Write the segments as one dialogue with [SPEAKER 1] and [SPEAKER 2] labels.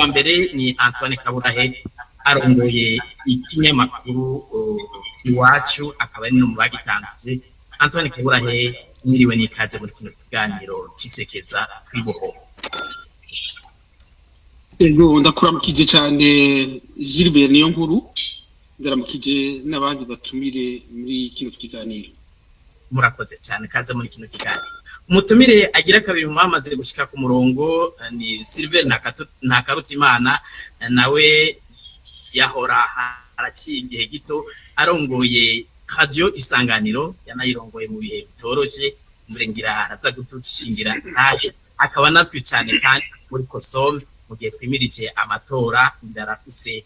[SPEAKER 1] Uwa mbere ni Antoine Kaburahe, arongoye ikinyamakuru Iwacu, akaba ari no mu bagitangije. Antoine Kaburahe, mwiriwe n'ikaze muri kino kiganiro c'isekeza Kwibohora.
[SPEAKER 2] Ego, ndakuramukije cyane Gilbert niyo nkuru, ndaramukije n'abandi batumire muri kino kiganiro.
[SPEAKER 1] Murakoze cyane, kaze muri kino kiganiro. Umutumire agira kabiri mu bamaze gushika ku murongo ni Sylvain Ntakarutimana, nawe yahora haraciye igihe gito arongoye Radio Isanganiro, yanayirongoye mu bihe bitoroshye, murengera araza gutushingira ntahe, akaba anazwi cyane kandi muri Kosome mu gihe twimirije amatora, arafise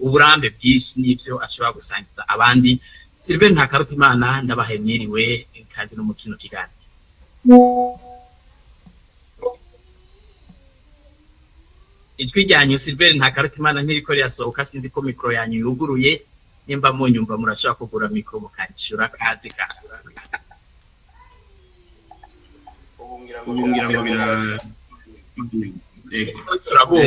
[SPEAKER 1] uburambe bwinshi n'ivyo ashobora gusangiza abandi. Sylvain Ntakarutimana, ndabahaye mwiriwe, ikaze no mu kino kiganiro. Ijwi ryanyu, Sylvain Ntakarutimana, ntiriko rirasohoka, sinzi ko mikoro yanyu yuguruye. Nimba munyumva murashobora kugura mikoro mukanyishura. Kazi ka
[SPEAKER 3] Ubu ngira ngo bira ego.
[SPEAKER 1] Turabumva.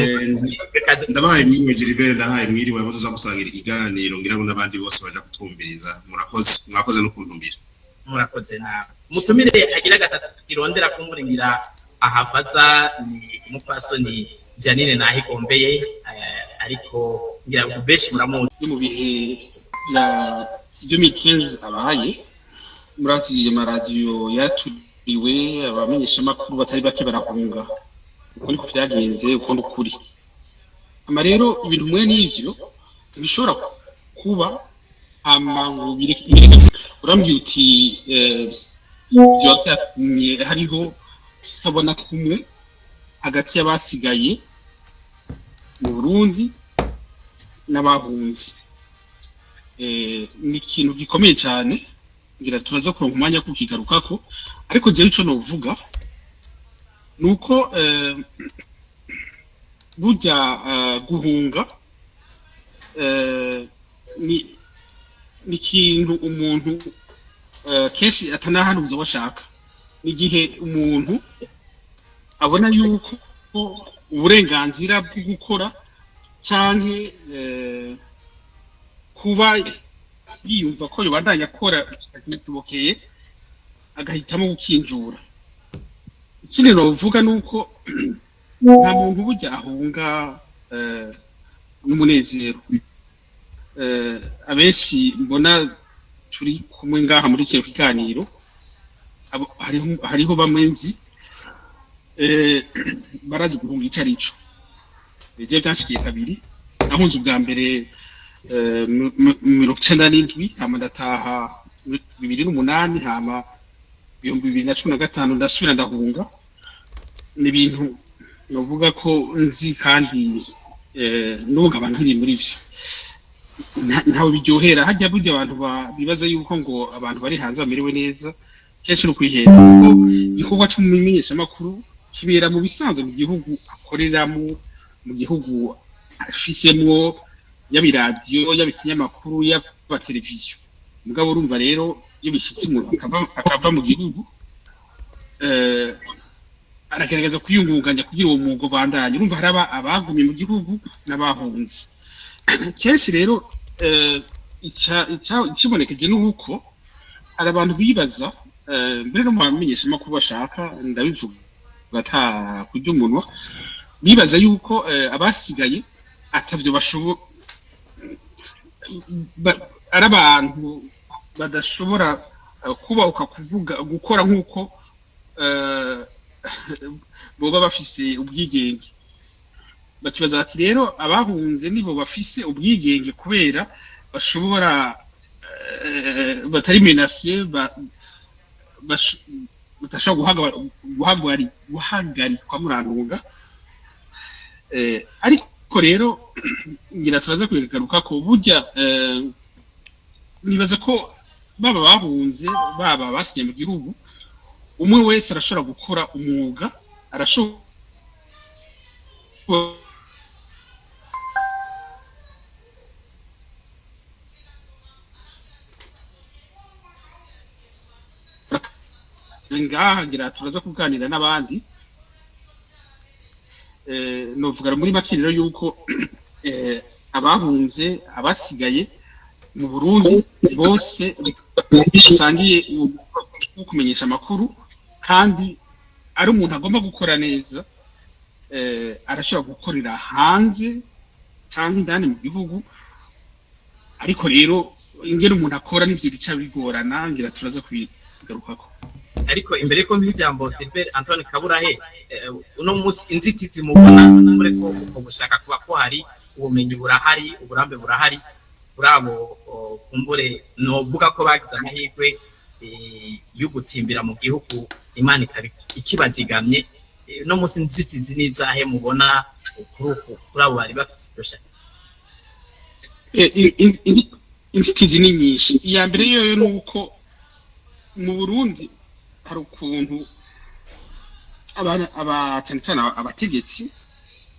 [SPEAKER 3] Ndabahaye mwiriwe Gilbert, ndahaye mwiriwe abo tuza gusangira ikiganiro, ngira ngo n'abandi bose baja kutwumviriza. Murakoze, mwakoze no kuntumira.
[SPEAKER 1] Murakoze nawe. Umutumire agira gatatu tukirondera kumuringira ahafaza ni umupfasoni Janine Nahigombeye, ariko ngira ngo benshi muramuzi.
[SPEAKER 2] Yo mu bihe bya 2015 abaye murazi amaradiyo yaturiwe, abamenyeshamakuru batari bake barahunga. Uko niko vyagenze, uko n'ukuri. Ama rero ibintu mwe n'ivyo ntibishobora kuba hama ngo bireke. Urambwira uti vyoba vyatumye hariho kutabona kumwe hagati y'abasigaye mu Burundi n'abahunze. Ni ikintu gikomeye cyane, ngira turaza kuronka umwanya wo kukigarukako, ariko jewe ico novuga nuko burya guhunga ni ikintu umuntu kenshi atanahanuza uwo ashaka. Ni igihe umuntu abona yuko uburenganzira bwo gukora canke kuba yiyumva ko yobandanya akora kimutobokeye, agahitamo gukinjura. Ikindi novuga nuko nta muntu burya ahunga n'umunezero. Abenshi mbona turi kumwe ngaha muri kino kiganiro, hariho bamwe nzi barazi guhunga ico arico. Ivyo vyanshikiye kabiri. Nahunze ubwa mbere 97, hama ndataha 2008, hama 2015 ndasubira ndahunga. Ni ibintu novuga ko nzi kandi n'ubu nkaba nkiri muri vyo. Ntawe biryohera. Hajya burya abantu bibaza yuko ngo abantu bari hanze bamerewe neza, kenshi no kwihenda, kuko igikorwa c'umumenyeshamakuru kibera mu bisanzwe mu gihugu akoreramo, mu gihugu afisemwo, yaba iradiyo, yaba ikinyamakuru, yaba televiziyo. Mugabo urumva rero iyo bishitse umuntu akava mu gihugu, aragerageza kwiyungunganya kugira uwo mwuga ubandanye. Urumva hari abagumye mu gihugu n'abahunze. Kenshi rero ikibonekeje ni uko hari abantu bibaza, mbere no mu bamenyeshamakuru bashaka, ndabivuga ata kurya umunwa, bibaza yuko abasigaye atavyo ari abantu badashobora kubahuka kuvuga, gukora nk'uko boba bafise ubwigenge. Bakibaza bati rero abahunze nibo bafise ubwigenge kubera bashobora batari menacé, badashobora guhagarikwa, murantunga. Ariko rero ngira turaza kubigaruka ko burya nibaza ko baba bahunze, baba basigaye mu gihugu, umwe wese arashobora gukora umwuga, arashobora ngaha ngira turaza kuganira n'abandi. Novuga muri make rero yuko abahunze, abasigaye mu Burundi bose basangiye wo kumenyesha amakuru, kandi ari umuntu agomba gukora neza, arashobora gukorera hanze cyangwa indani mu gihugu. Ariko rero ingene umuntu akora n'ivyo bica bigorana, ngira turaza kubigarukako.
[SPEAKER 1] Ariko imbere ko nk'ijambo Silver Antoine Kaburahe, uno munsi inzitizi mubona muri ko uko gushaka kuba ko hari ubumenyi burahari, uburambe burahari kuri abo kumbure novuga ko bagize amahirwe yo gutimbira mu gihugu, Imana ikaba ikibazigamye. Uno munsi inzitizi n'izahe mubona kuri abo bari bafise iryo shaka?
[SPEAKER 2] Inzitizi ni nyinshi. Iya mbere yoyo ni uko mu Burundi hari ukuntu cyane cyane abategetsi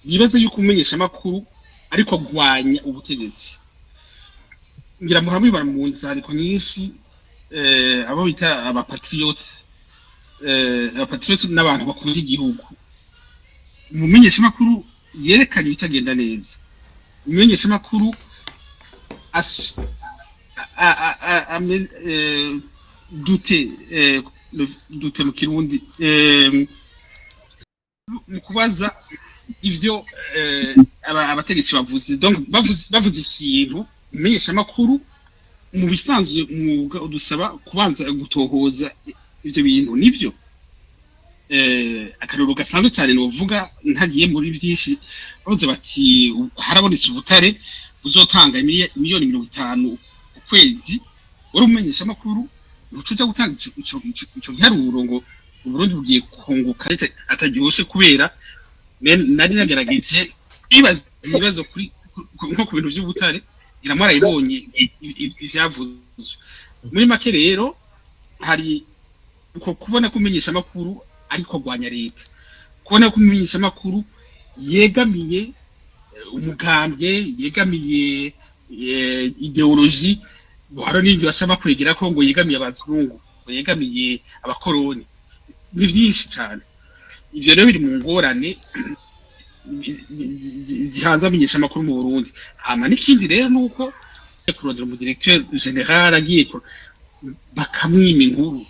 [SPEAKER 2] bibaza yuko umumenyeshamakuru ariko agwanya ubutegetsi. Ngira muhamwe mu nzandiko nyinshi, abo bita abapatriotes, abapatriotes n'abantu bakunda igihugu. Umumenyeshamakuru yerekanye ibitagenda neza, umumenyeshamakuru dute dute mu Kirundi, mu kubaza ivyo abategetsi bavuze. Donc bavuze ikintu, umumenyeshamakuru mu bisanzwe umwuga udusaba kubanza gutohoza ivyo bintu nivyo. Akarorero gasanzwe cyane novuga ntagiye muri byinshi, bavuze bati harabonetse ubutare buzotanga miliyoni 50 ku kwezi, wari umumenyeshamakuru ntuca uja gutanga ico giharuro ngo Uburundi bugiye kunguka ataryoshe, kubera nari nagerageje kwibaza ibibazo kuri nko ku bintu vy'ubutare. Ngira mwarayibonye ivyavuzwe. Muri make rero hari uko kubona ko umumenyeshamakuru ariko agwanya leta, kubona ko umumenyeshamakuru yegamiye umugambwe, yegamiye idéologie. Hari n'ibindi baca bakwegera ko ngo yegamiye abazungu, ngo yegamiye abakoroni. Ni vyinshi cane. Ivyo rero biri mu ngorane zihanze amenyeshamakuru mu Burundi. Hama n'ikindi rero ni uko kurondera umudirecteur général agiye bakamwima inkuru.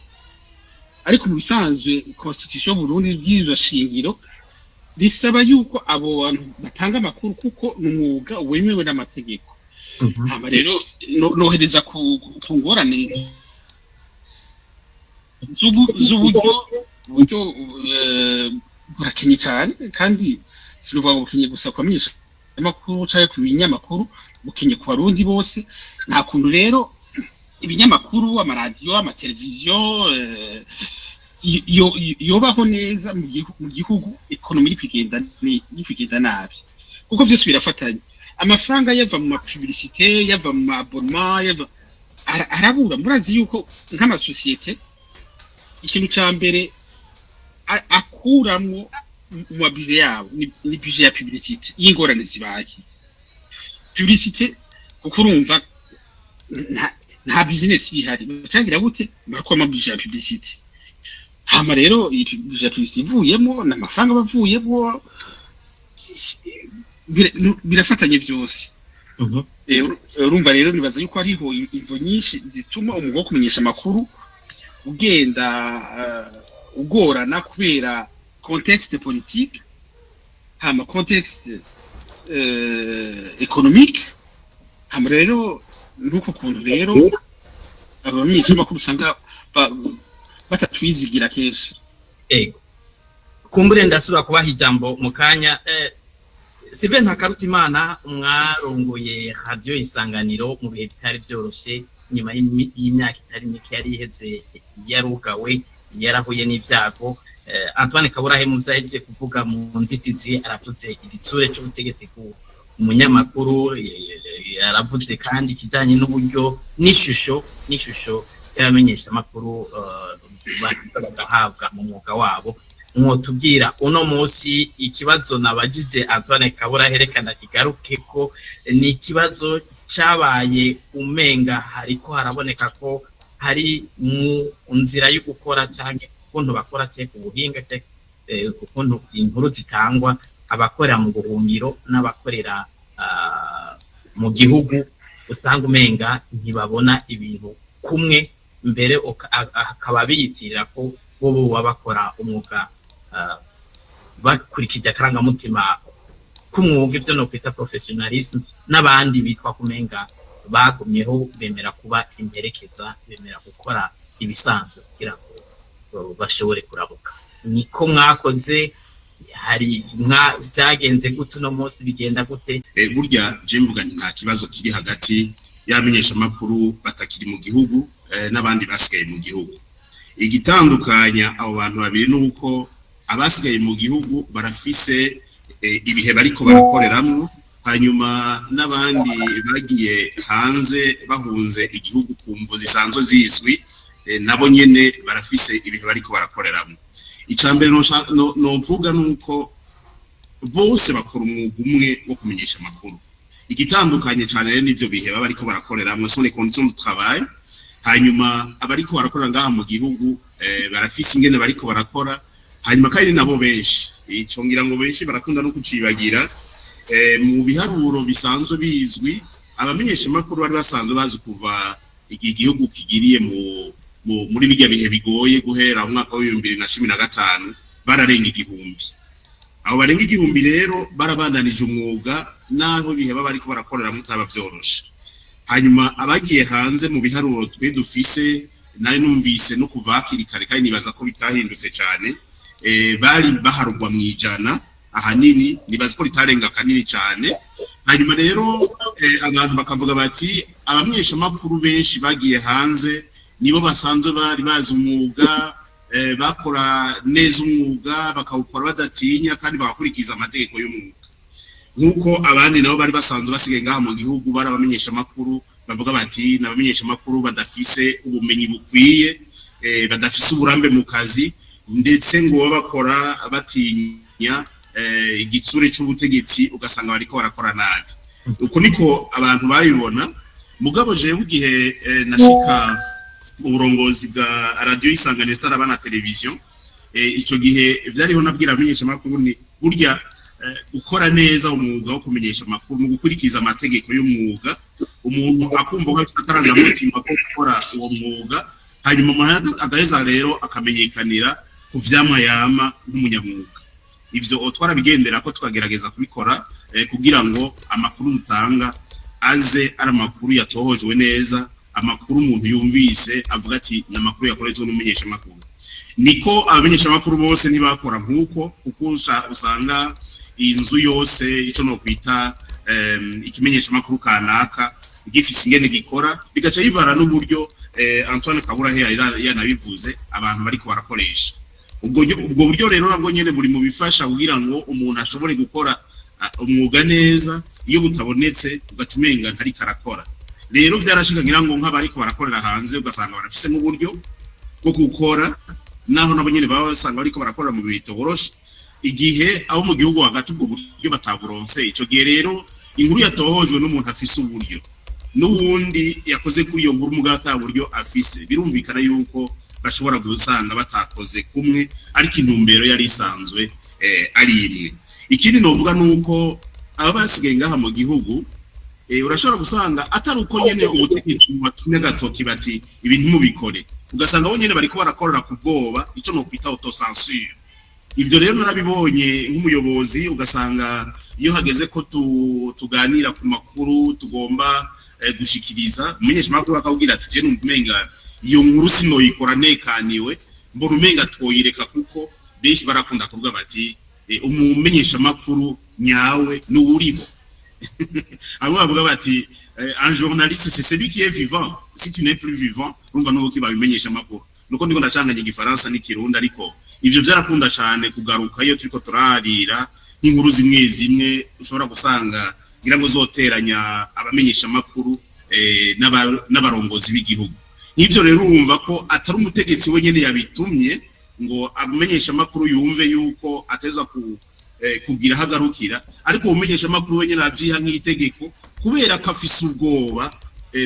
[SPEAKER 2] Ariko mu bisanzwe constitution y'Uburundi, ibwirizwa shingiro risaba yuko abo bantu batanga amakuru, kuko ni umwuga wemewe n'amategeko. Hama rero nohereza ku ngorane z'uburyo. Uburyo burakenye cyane, kandi sinuvuga ngo bukenye gusa ku bamenyeshamakuru canke ku binyamakuru, bukenye ku Barundi bose. Nta kuntu rero ibinyamakuru, amaradiyo, amateleviziyo yobaho neza mu gihugu économie iri kugenda nabi, kuko vyose birafatanye. Amafaranga yava mu mapublicité, yava mu maabonnement, yava arabura. Murazi yuko nk'amasosiyete ikintu ca mbere akuramwo mu mabudget yabo ni budget ya publicité. Iyo ingorane zibaye, publicité, kuko urumva nta business ihari, bacangira gute? Barakora budget ya publicité. Hama rero iyi budget ya publicité ivuyemo n'amafaranga bavuyemo, birafatanye vyose. Urumva rero nibaza yuko hariho imvo nyinshi zituma umwuga wo kumenyesha amakuru ugenda ugorana, kubera contexte politique, hama contexte économique, hama rero nuko kuntu rero abamenyeshamakuru usanga batatwizigira kenshi.
[SPEAKER 1] Ego, kumbure ndasubira kubaha ijambo mu kanya. Sylvain Ntakarutimana, mwarongoye Radio Isanganiro mu bihe bitari byoroshe, nyuma y'imyaka itari mike yari iheze yarugawe, yarahuye n'ibyago. Antoine Kaburahe mu vyo ahejeje kuvuga mu nzitizi, aravuze igitsure c'ubutegetsi ku umunyamakuru, aravuze kandi ikijanye n'uburyo n'ishusho y'abamenyeshamakuru bagahabwa mu mwuga wabo. Mwotubwira uno munsi ikibazo nabajije Antoine Kaburahe, reka ndakigaruke ko ni ikibazo cabaye umenga hariko haraboneka ko hari mu nzira yo gukora canke ukuntu bakora, canke ku buhinga, canke ukuntu inkuru zitangwa. Abakorera mu buhungiro n'abakorera mu gihugu usanga umenga ntibabona ibintu kumwe, mbere akaba biyitirira ko bo baba bakora umwuga bakurikije akarangamutima k'umwuga, ibyo no kwita professionnalisme, n'abandi bitwa kumenga bagumyeho, bemera kuba imperekeza, bemera gukora ibisanzwe kugira ngo bashobore kurabuka. Niko mwakoze? Hari mwa byagenze gute? Uno munsi bigenda gute?
[SPEAKER 3] Burya je mvuga nti nta kibazo kiri hagati y'abamenyeshamakuru batakiri mu gihugu n'abandi basigaye mu gihugu. Igitandukanya abo bantu babiri ni uko abasigaye mu gihugu barafise ibihe bariko barakoreramwo, hanyuma n'abandi bagiye hanze bahunze igihugu ku mvo zisanzwe zizwi, nabo nyene barafise ibihe bariko barakoreramwo. Ica mbere novuga nuko bose bakora umwuga umwe wo kumenyesha amakuru. Igitandukanye cyane rero n'ivyo bihe baba bariko barakoreramwo, sont les conditions de travail. Hanyuma abariko barakora ngaha mu gihugu barafise ingene bariko barakora. Hanyuma kandi nabo benshi, ico ngira ngo benshi barakunda no kucibagira, mu biharuro bisanzwe bizwi, abamenyeshamakuru bari basanzwe bazi kuva igihe igihugu kigiriye muri birya bihe bigoye, guhera mu mwaka wa 2015, bararenga 1000. Abo barenga 1000 rero barabandanije umwuga naho ibihe baba bariko barakoreramo utaba vyoroshe. Hanyuma abagiye hanze, mu biharuro twe dufise, nari numvise no kuva hakiri kare kandi nibaza ko bitahindutse cyane, bari baharugwa mu 100 ahanini, nibaza ko ritarenga kanini cyane. Hanyuma rero abantu bakavuga bati abamenyeshamakuru benshi bagiye hanze nibo basanzwe bari bazi umwuga, bakora neza umwuga, bakawukora badatinya kandi bagakurikiza amategeko y'umwuga, nk'uko abandi nabo bari basanzwe basigaye ngaha mu gihugu bari abamenyeshamakuru bavuga bati ni abamenyeshamakuru badafise ubumenyi bukwiye, badafise uburambe mu kazi, ndetse ngo baba bakora batinya igitsure c'ubutegetsi, ugasanga bariko barakora nabi. Uko niko abantu babibona. Mugabo jewe igihe nashika mu burongozi bwa Radiyo Isanganiro itaraba na televiziyo, ico gihe vyariho nabwira abamenyeshamakuru ni burya gukora neza umwuga wo kumenyesha amakuru mu gukurikiza amategeko y'umwuga, umuntu akumva ko afite akarangamutima ko gukora uwo mwuga, hanyuma umuntu agaheza rero akamenyekanira ku vyamwa yama nk'umunyamwuga. Ivyo twarabigendera ko tukagerageza kubikora kugira ngo amakuru dutanga aze ari amakuru yatohojwe neza, amakuru umuntu yumvise avuga ati ni amakuru yakoretswe n'umumenyeshamakuru. Niko abamenyeshamakuru bose ntibakora nk'uko, kuko usanga inzu yose, ico no kwita ikimenyeshamakuru kanaka, gifise ingene gikora, bigaca bivana n'uburyo, Antoine Kaburahe yari yanabivuze, abantu bariko barakoresha. Ubwo buryo rero nabwo nyene buri mu bifasha kugira ngo umuntu ashobore gukora umwuga neza. Iyo butabonetse ugaca umenga ntariko arakora. Rero vyarashika ngira ngo nk'abariko barakorera hanze ugasanga barafise n'uburyo bwo gukora, naho nabo nyene baba basanga bariko barakorera mu bihe bitoroshe, igihe abo mu gihugu hagati ubwo buryo bataburonse. Ico gihe rero inkuru yatohojwe n'umuntu afise uburyo n'uwundi yakoze kuri iyo nkuru mugabo ata buryo afise, birumvikana yuko bashobora gusanga batakoze kumwe, ariko intumbero yari isanzwe ari imwe. Ikindi novuga nuko aba basigaye ngaha mu gihugu, urashobora gusanga atari uko nyene ubutegetsi bubatumye agatoki bati ibintu mubikore, ugasanga bo nyene bariko barakorera ku bwoba, ico nokwita autocensure. Ivyo rero narabibonye nk'umuyobozi, ugasanga iyo hageze ko tuganira ku makuru tugomba gushikiriza, umumenyeshamakuru akabwira ati je numva umenga iyo nkuru sinoyikora nekaniwe, mbona umenga twoyireka, kuko benshi barakunda kuvuga bati umumenyeshamakuru nyawe ni uwuriho. Bamwe bavuga bati un journaliste, c'est celui qui est vivant. Si tu n'es plus vivant, urumva nuko kibabimenyesha amakuru. Nuko ndiko ndacanganya igifaransa n'ikirundi, ariko ivyo vyarakunda cane kugaruka iyo turiko turarira nk'inkuru zimwe zimwe ushobora gusanga ngira ngo zoteranya abamenyesha amakuru n'abarongozi b'igihugu. Nk'ivyo rero urumva ko atari umutegetsi wenyene yabitumye ngo amenyesha amakuru yumve yuko ateza kugira aho agarukira, ariko uwo amakuru wenyene avyiha nk'itegeko kubera ko afise ubwoba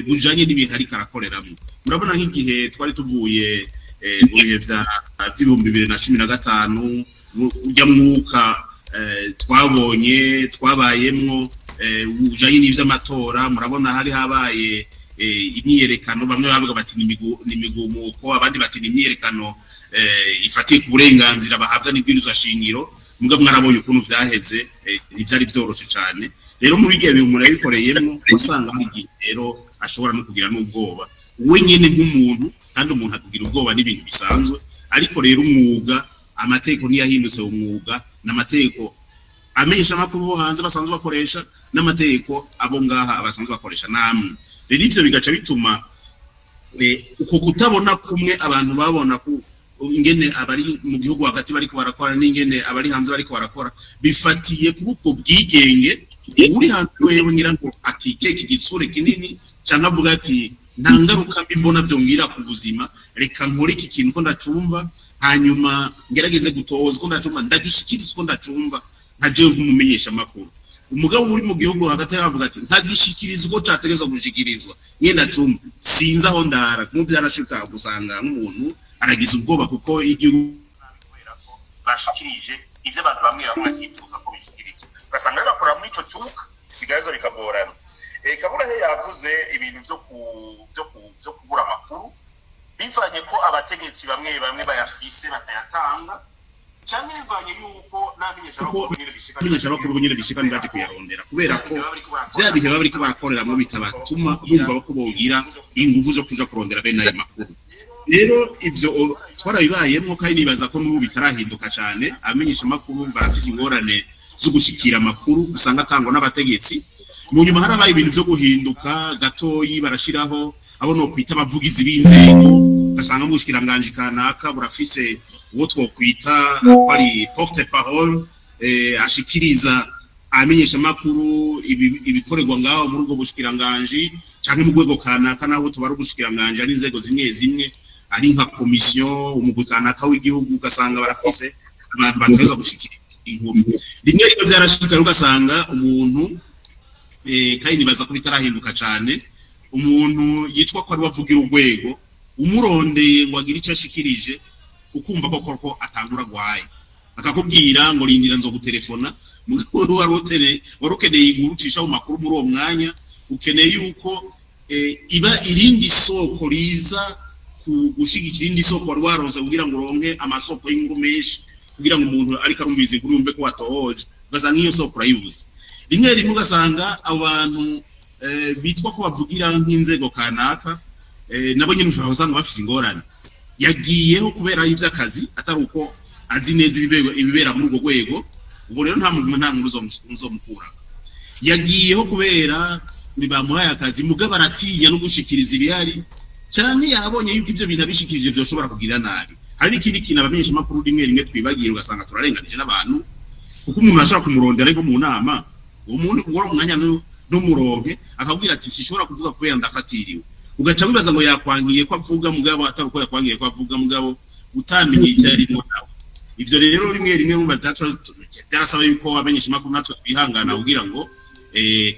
[SPEAKER 3] bujanye n'ibintu ariko arakoreramwo. Murabona nk'igihe twari tuvuye mu bihe vya vy'ibihumbi 2015, urya mwuka Twabonye twabayemwo ujanye n'ivy'amatora. Murabona hari habaye imyiyerekano, bamwe bavuga bati ni imigumuko, abandi bati ni imyiyerekano ifatiye ku burenganzira bahabwa n'ibwirizwa shingiro. Muga mwarabonye ukuntu vyaheze, ntivyari vyoroshe cane. Rero muri igihe umuntu yabikoreyemwo, wasanga hari igihe rero ashobora no kugira n'ubwoba we nyene nk'umuntu, kandi umuntu akugira ubwoba n'ibintu bisanzwe. Ariko rero umwuga, amategeko ntiyahindutse. Umwuga n'amategeko amenyesha amakuru bo hanze basanzwe bakoresha n'amategeko abo ngaha abasanzwe bakoresha namwe. Rero ivyo bigaca bituma uko kutabona kumwe abantu babona ku ingene abari mu gihugu hagati bariko barakora n'ingene abari hanze bariko barakora, bifatiye kuri ubwo bwigenge. Uri hanze wewe ngira ngo atikeka igitsure kinini, canke avuga ati: "Nta ngaruka mbi mbona vyongira ku buzima, reka nkore iki kintu ko ndacumva, hanyuma ngerageze gutoza ko ndacumva, ndagishikiriza uko ndacumva nka jewe nk'umumenyesha amakuru." Umugabo uri mu gihugu hagati yavuga ati: "Ntagishikiriza uko categerezwa gushikirizwa nyene ndacumva, sinzi aho ndara." Nk'ubu byarashika gusanga nk'umuntu aragize ubwoba kuko igihugu
[SPEAKER 4] kubera ko bashikirije ivyo abantu bamwe bamwe bakifuza ko bishikirizwa, ugasanga rero bakora muri ico cuka, bigaza bikagorana. Kaburahe yavuze ibintu vyo kubura amakuru bivanye ko abategetsi bamwe bamwe bayafise batayatanga, canke bivanye yuko n'abamenyeshamakuru nyene bishika
[SPEAKER 3] amenyeshamakuru nyene bishika ntibaje kuyarondera, kubera ko vya bihe baba bariko barakoreramwo bitabatuma bumva ko bogira inguvu zo kuja kurondera bene ayo makuru. Rero ivyo twarabibayemwo, kandi nibaza ko n'ubu bitarahinduka cane. Abamenyeshamakuru barafise ingorane zo gushikira amakuru usanga atangwa n'abategetsi. Mu nyuma harabaye ibintu vyo guhinduka gatoyi, barashiraho abo no kwita abavugizi b'inzego, ugasanga mu bushikiranganji kanaka burafise uwo twokwita ko ari porte parole, ashikiriza amenyeshamakuru ibikorerwa ngaho muri ubwo bushikiranganji canke mu rwego kanaka, naho tubara ubushikiranganji ari inzego zimwe zimwe, ari nka komisiyo, umugwi kanaka w'igihugu, ugasanga barafise abantu bategerezwa gushikiriza inkuru. Rimwe rimwe vyarashika ugasanga umuntu, kandi nibaza ko bitarahinduka cane, umuntu yitwa ko ari wavugira urwego, umurondeye ngo agire ico ashikirije, ukumva ko koko atangura gwaye, akakubwira ngo: "Rindira, nzogutelefona." Mugabo wari ukeneye inkuru ucisha mu makuru muri uwo mwanya, ukeneye yuko iba irindi soko riza ku gushigikira irindi soko wari waronse, kugira ngo uronke amasoko y'inkuru menshi, kugira ngo umuntu ariko arumviriza inkuru yumve ko watohoje, ugasanga iyo soko urayibuze. Rimwe rimwe ugasanga abantu bitwa ko bavugira nk'inzego kanaka, nabo nyene ushobora gusanga bafise ingorane. Yagiyeho kubera ari ivy'akazi, atari uko azi neza ibibera muri urwo rwego. Ubwo rero nta muntu, nta nkuru uzomukura. Yagiyeho kubera bamuhaye akazi, mugabo aratinya no gushikiriza ibihari, canke yabonye yuko ivyo bintu abishikirije vyoshobora kugira nabi. Hari n'ikindi kintu abamenyeshamakuru rimwe rimwe twibagira, ugasanga turarenganije n'abantu, kuko umuntu ashobora kumurondera ariko mu nama, uwo muntu uwo mwanya ntumuronke, akabwira ati: "Sishobora kuvuga kubera ndafatiriwe." Ugaca wibaza ngo yakwankiye ko avuga, mugabo atari uko yakwankiye ko avuga, mugabo utamenye icyo arimo nawe. Ivyo rero rimwe rimwe mumva byarasaba yuko abamenyeshamakuru natwe twihangana kugira ngo,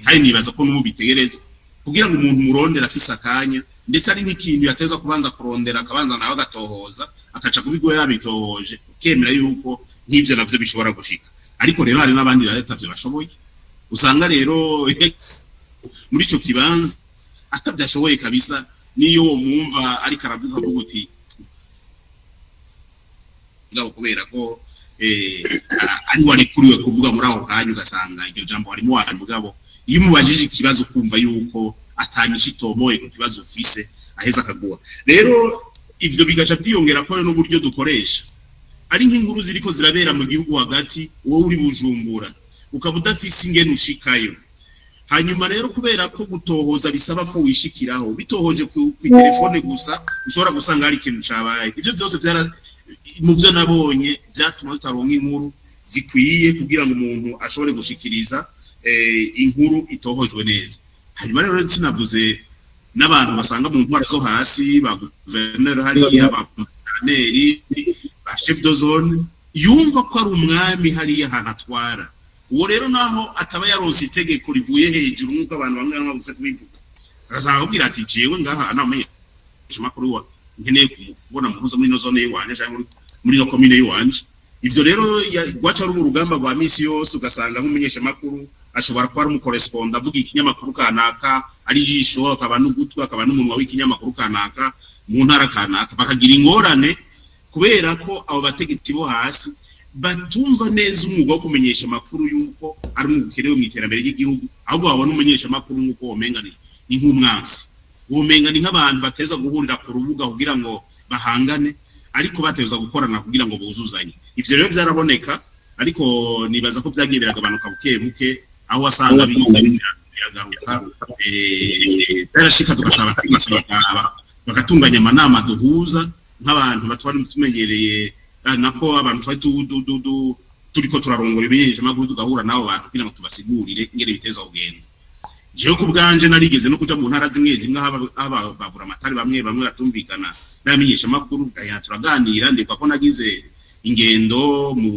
[SPEAKER 3] kandi nibaza ko n'ubu bitegerezwa, kugira ngo umuntu murondera afise akanya, ndetse ari nk'ikintu yateza kubanza kurondera, akabanza nawe agatohoza, akaca kubigwa yabitohoje, ukemera yuko nk'ivyo navyo bishobora gushika. Ariko rero hari n'abandi batavyo bashoboye, usanga rero muri ico kibanza atavyashoboye kabisa. Niyo mwumva ariko aravuga, avuga uti ngabo kubera ko ari warekuriwe kuvuga muri ako kanya, ugasanga iryo jambo harimo wa mugabo iyo umubajije ikibazo ukumva yuko atanyisha itomoye ku kibazo ufise, aheza akaguha. Rero ivyo bigaca byiyongera ko n'uburyo dukoresha, ari nk'inkuru ziriko zirabera mu gihugu hagati, wowe uri Bujumbura ukaba udafise ingene ushikayo. Hanyuma rero kubera ko gutohoza bisaba ko wishikiraho, bitohoje ku telefone gusa, ushobora gusanga hari ikintu cabaye. Ivyo byose byara mu byo nabonye byatuma tutaronka inkuru zikwiye kugira ngo umuntu ashobore gushikiriza inkuru itohojwe neza. Hanyuma rero sinavuze n'abantu basanga mu ntwaro zo hasi, ba guverineri hariya, ba guverineri, ba chef de zone, yumva ko ari umwami hariya ahantu atwara. Uwo rero naho ataba yaronse itegeko rivuye hejuru, nk'uko abantu bamwe bamwe babuze kubivuga, akazaza akubwira ati: "Jewe ngaha namenyesha makuru wa nkeneye kubona muhuza muri ino zone y'iwanje canke muri ino komine y'iwanje." Ivyo rero rwaca ruba urugamba rwa misi yose, ugasanga nk'umumenyeshamakuru ashobora kuba ari umu correspondant avuga ikinyamakuru kanaka, ari ijisho, akaba n'ugutwi, akaba n'umunwa w'ikinyamakuru kanaka mu ntara kanaka, bakagira ingorane kubera ko abo bategetsi bo hasi batumva neza umwuga wo kumenyesha amakuru, yuko ari umwuga ukenewe mu iterambere ry'igihugu. Ahubwo babona umumenyesha amakuru nk'uko womenga ni nk'umwansi, womenga ni nk'abantu bateza guhurira ku rubuga kugira ngo bahangane, ariko bateza gukorana kugira ngo buzuzanye. Ivyo rero byaraboneka, ariko nibaza ko byagiye biragabanuka buke buke, aho wasanga biragaruka, byarashika tugasaba abategetsi bagatunganya amanama duhuza nk'abantu batwari tumenyereye, nako abantu twari turiko turarongora ibimenyeshamakuru, tugahura n'abo bantu kugira ngo tubasigurire ingene biteza kugenda. Jewe ku bwanje narigeze no kuja mu ntara zimwe zimwe aho babura amatari bamwe bamwe batumvikana n'abamenyeshamakuru, turaganira. Ndikwa ko nagize ingendo mu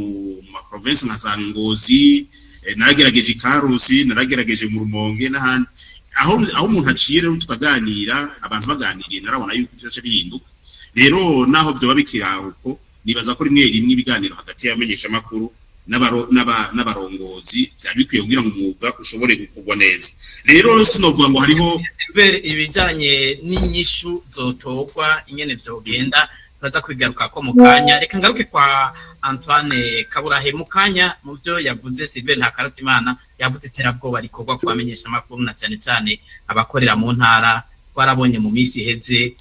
[SPEAKER 3] ma province nka za Ngozi, naragerageje i Karusi, naragerageje mu Rumonge n'ahandi, aho umuntu aciye rero tukaganira. Abantu baganiriye, narabona yuko ivyo bihinduka. Rero naho vyoba bikiri aho uko, nibaza ko rimwe rimwe ibiganiro hagati y'abamenyeshamakuru n'abarongozi vyari bikwiye kugira ngo umwuga ushobore gukorwa neza. Rero sinovuga ngo hariho
[SPEAKER 1] Ibijanye n'inyishu zotorwa, ingene vyogenda, turaza kwigaruka ko mu kanya. Reka ngaruke kwa Antoine Kaburahe mu kanya. Mu vyo yavuze Sylvain Ntakarutimana, yavuze iterabwoba rikorwa ku bamenyeshamakuru, na cane cane abakorera mu ntara. Twarabonye mu minsi iheze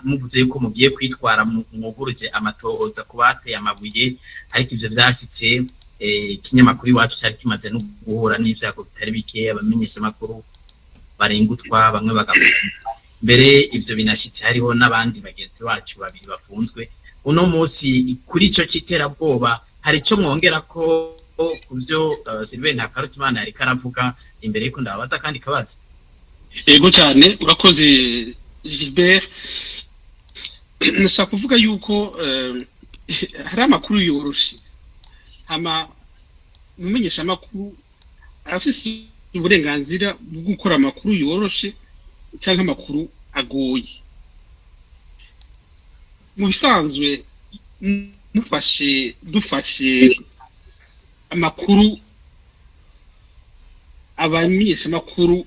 [SPEAKER 1] muvuze yuko mugiye kwitwara, mwuguruje amatohoza ku bateye amabuye, ariko ivyo vyashitse ikinyamakuru Iwacu cari kimaze no guhura n'ivyago bitari bike, abamenyeshamakuru barengutwa, bamwe bagafungwa. Mbere ivyo binashitse hariho n'abandi bagenzi bacu babiri bafunzwe uno munsi. Kuri ico c'iterabwoba, hari ico mwongera ko ku vyo Sylvain Ntakarutimana yariko aravuga, imbere yuko ndababaza kandi kabazo?
[SPEAKER 2] Yego cyane, urakoze Gilbert. Ndashaka kuvuga yuko hari amakuru yoroshe, hama umumenyeshamakuru arafise uburenganzira bwo gukora amakuru yoroshe cyangwa amakuru agoye. Mu bisanzwe, mufashe dufashe amakuru abamenyeshamakuru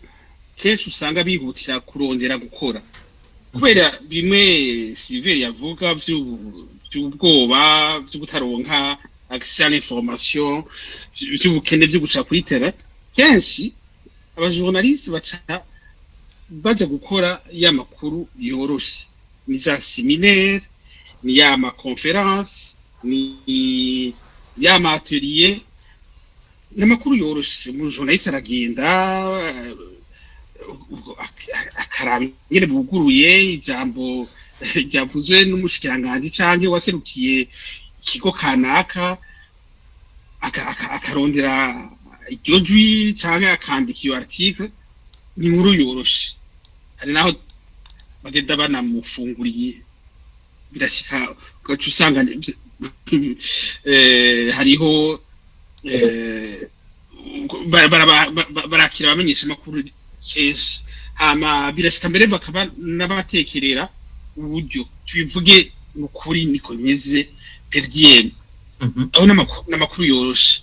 [SPEAKER 2] kenshi usanga bihutira kurondera gukora, kubera bimwe Sylvain yavuga vy'ubwoba, vyo kutaronka accès à l'information, vy'ubukene vyo guca kuri terrain, kenshi aba journalistes baca baja gukora ya makuru yoroshe: ni za séminaire, ni ya ma conférence, ni ya ma atelier. Ni amakuru yoroshe. Umu journaliste aragenda akaraba ingene buguruye, ijambo ryavuzwe n'umushikiranganji canke waserukiye ikigo kanaka, akarondera iryo jwi canke akandika iyo article. Ni inkuru yoroshe. Hari naho bagenda banamufunguriye, birashika ugaca usanga hariho barakira abamenyesha amakuru kenshi, hama birashika mbere bakaba n'abatekerera uburyo. Tubivuge ni ukuri, niko bimeze per diem. Aho n'amakuru yoroshe.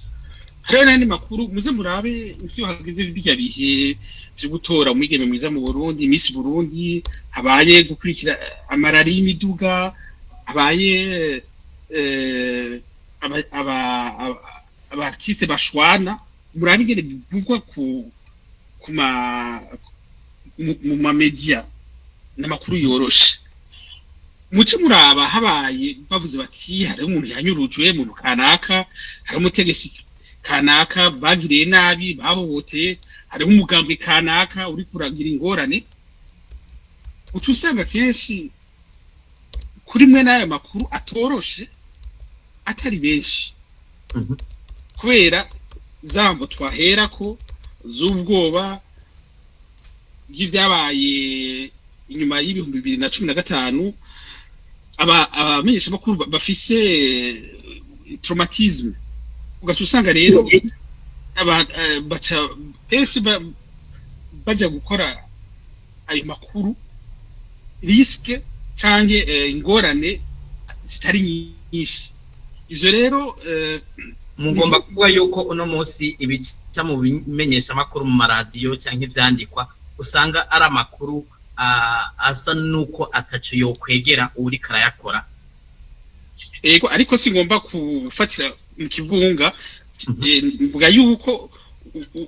[SPEAKER 2] Hariho n'ayandi makuru, muze murabe nk'iyo hageze birya bihe vyo gutora umwigeme mwiza mu Burundi, Miss Burundi, habaye gukurikira ama rallye y'imiduga, habaye aba artiste bashwana, murabe ingene bivugwa ku ma mu ma media. N'amakuru yoroshe. Muce muraba habaye bavuze bati hariho umuntu yanyurujwe, umuntu kanaka, hari umutegetsi kanaka bagiriye nabi, bahohoteye, hariho umugambi kanaka uri kuragira ingorane, uca usanga kenshi kuri mwe n'ayo makuru atoroshe atari benshi, kubera zamvo twaherako z'ubwoba bw'ivyabaye inyuma y'2015. Abamenyeshamakuru bafise traumatisme, ugaca usanga rero baca kenshi baja gukora ayo makuru risque canke ingorane zitari nyinshi. Ivyo rero
[SPEAKER 1] Mugomba kuvuga yuko uno munsi ibica mu bimenyeshamakuru, mu maradiyo cyangwa ivyandikwa, usanga ari amakuru asa nuko ataco yokwegera uwuriko arayakora.
[SPEAKER 2] Ego, ariko singomba gufatira mu kivunga. Mvuga yuko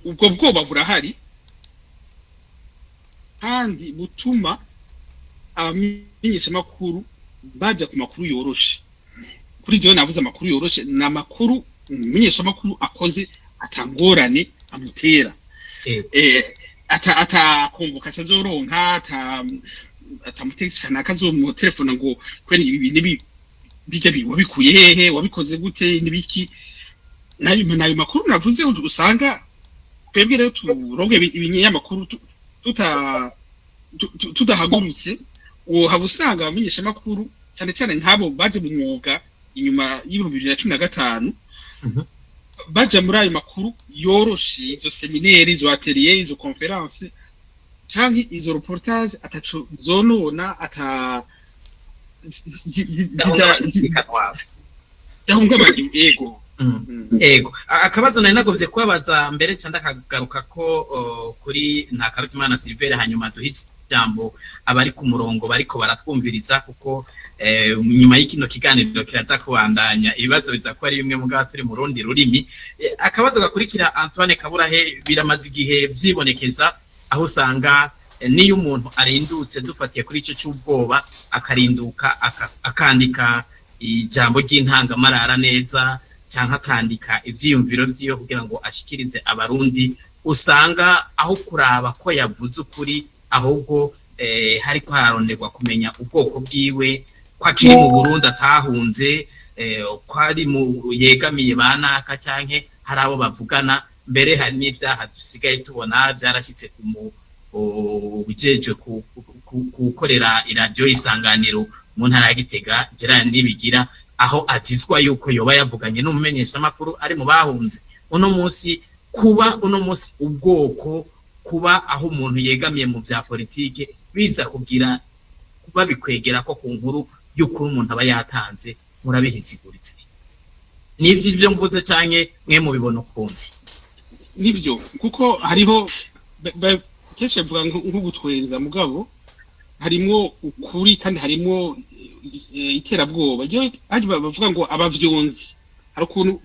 [SPEAKER 2] ubwo bwoba burahari kandi butuma abamenyeshamakuru baja ku makuru yoroshe. Kuri jewe navuze amakuru yoroshe ni amakuru umumenyeshamakuru akoze atangorane amutera, ata convocation azoronka, ata mutegetsi kanaka azomutelefona ngo kweri ibi nibi bijya wabikuye hehe, wabikoze gute, nibiki. Nayo makuru navuze usanga twebwe rero turonke ibinyamakuru tudahagurutse, wohaba usanga abamenyeshamakuru, cyane cyane nk'abo baje mu mwuga inyuma y'2015, baja muri ayo makuru yoroshe, izo séminaires, izo ateliers, izo conférences canke izo reportage ataco zonona, ata zidahungabanya, ego.
[SPEAKER 1] Ego, akabazo nari nagomvye kubabaza mbere ca ndakagaruka ko kuri Ntakarutimana Silvere, hanyuma duhe ijambo abari ku murongo bariko baratwumviriza, kuko nyuma y'ikino kiganiro kiraza kubandanya, ibibazo biza kuba ari bimwe mugabo turi mu rundi rurimi. Akabazo gakurikira, Antoine Kaburahe: biramaze igihe vyibonekeza aho usanga niyo umuntu arindutse, dufatiye kuri ico c'ubwoba, akarinduka akandika ijambo ry'intangamarara neza canke akandika ivyiyumviro vyiwe kugira ngo ashikirize Abarundi, usanga aho kuraba ko yavuze ukuri, ahubwo hariko hararonderwa kumenya ubwoko bwiwe, ko akiri mu Burundi atahunze, ko ari mu yegamiye banaka canke hari abo bavugana. Mbere hari n'ivyaha dusigaye tubona vyarashitse ku mu ujejwe gukorera iradiyo Isanganiro mu ntara ya Gitega, Gerard Nibigira, aho azizwa yuko yoba yavuganye n'umumenyeshamakuru ari mu bahunze. Uno munsi kuba uno munsi ubwoko, kuba aho umuntu yegamiye mu vya politike, biza kugira babikwegera ko ku nkuru y'ukuri umuntu aba yatanze, murabihiziguritse nivyo ivyo mvuze canke mwe mubibona ukundi?
[SPEAKER 2] Nivyo, kuko hariho kenshi bavuga nko gutwenza, mugabo harimwo ukuri kandi harimwo iterabwoba. Iyo hari bavuga ngo abavyonzi, hari ukuntu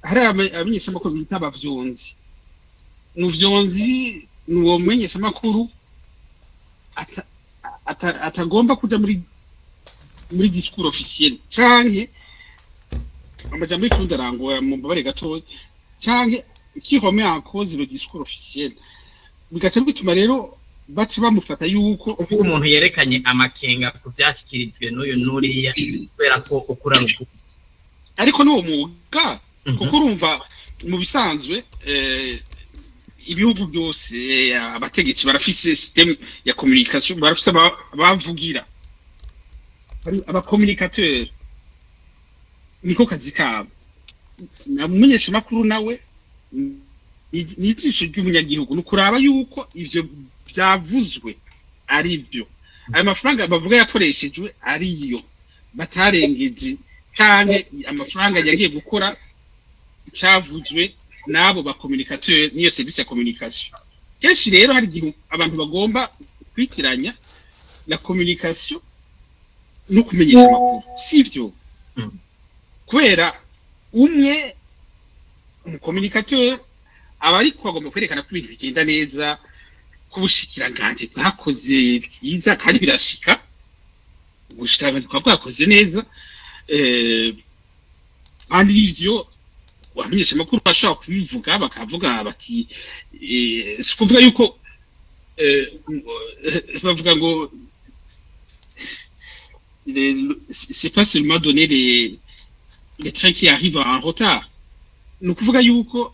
[SPEAKER 2] hari abamenyeshamakuru bita abavyonzi. Umuvyonzi ni uwo mumenyeshamakuru atagomba kuja muri discours officiel, canke amajambo y'ikirundi arangora, mu mbabare gatoya, canke qui remet en cause le discours officiel, bigaca bituma rero baca bamufata yuko
[SPEAKER 1] Uvuga umuntu yerekanye amakenga ku vyashikirijwe n'uyu n'uriya, kubera ko ukura ruguru.
[SPEAKER 2] Ariko n'uwo mwuga, kuko urumva mu bisanzwe ibihugu byose, abategetsi barafise système ya communication, barafise abavugira, hari abacommunicateur, niko kazi kabo. Na umumenyeshamakuru nawe ni ijisho ry'umunyagihugu, ni ukuraba yuko ivyo vyavuzwe ari byo, ayo mafaranga bavuga yakoreshejwe ariyo, batarengeje, canke amafaranga yagiye gukora icavuzwe n'abo ba communicateur, niyo service ya communication. Kenshi rero hari igihe abantu bagomba kwitiranya la communication no kumenyesha amakuru, sivyo. Kubera umwe umucommunicateur aba ariko agomba kwerekana ko ibintu bigenda neza, ko ubushikiranganji bwakoze vyiza, kandi birashika ubushikiranganji bukaba bwakoze neza, kandi ivyo abamenyesha amakuru bashobora kubivuga, bakavuga bati si ukuvuga yuko bavuga ngo c'est pas seulement donner les trains qui arrivent en retard. Ni ukuvuga yuko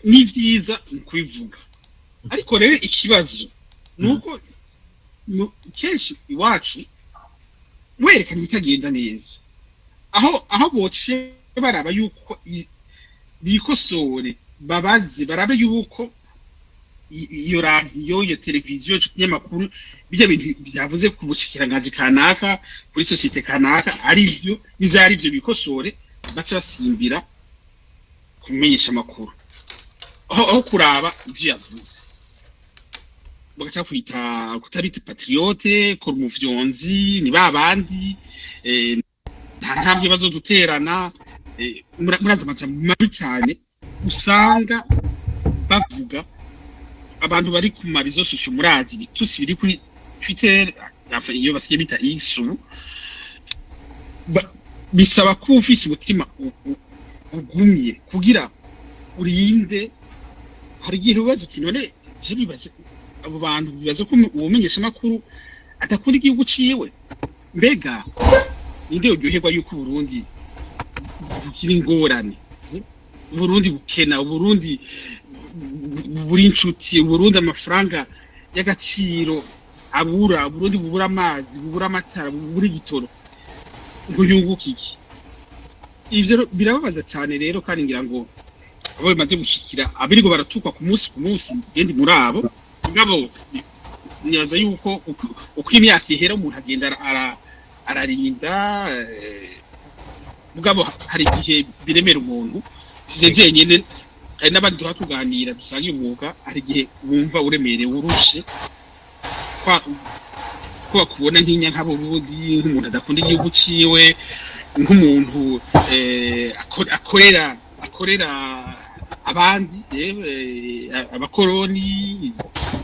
[SPEAKER 2] ni vyiza mu kubivuga, ariko rero ikibazo ni uko kenshi iwacu werekana ibitagenda neza, aho boce baraba yuko bikosore, babaze barabe yuko Iyo radiyo, iyo televiziyo, ico kinyamakuru, bijya bintu byavuze ku bushikiranganji kanaka, kuri société kanaka, ari byo n'ivyo ari byo bikosore, baca basimbira kumenyesha amakuru aho kuraba ivyo yavuze, bagaca kwita kutabita patriote, kora umufyonzi, ni babandi nta ntambwe bazoduterana. Murazi amajambo mabi cyane usanga bavuga abantu bari ku ma réseaux sociaux. Murazi ibitusi biri kuri Twitter, enfin, iyo basigaye bita X ubu. Bisaba kuba ufise umutima ugumye kugira urinde. Hari igihe ubaza uti: "None je bibaze abo bantu bibaza ko uwo menyeshamakuru adakunda igihugu ciwe?" Mbega ninde uryoherwa yuko Uburundi bugira ingorane, Uburundi bukena, Uburundi buri inshuti, Uburundi amafaranga y'agaciro abura, Uburundi bubura amazi, bubura amatara, bubura igitoro, ngo yunguke iki? Ivyo rero birababaza cyane rero, kandi ngira ngo abo bimaze gushikira, abirigo baratukwa ku munsi ku munsi, genda muri abo. Mugabo nibaza yuko uko imyaka ihera umuntu agenda ararinda. Mugabo hari igihe biremera umuntu. Size jenyene, hari n'abandi duha tuganira dusangiye umwuga. Hari igihe wumva uremerewe, urushe, ko bakubona nk'inya nk'aburundi, nk'umuntu adakunda igihugu ciwe, nk'umuntu akorera abandi, abakoroni.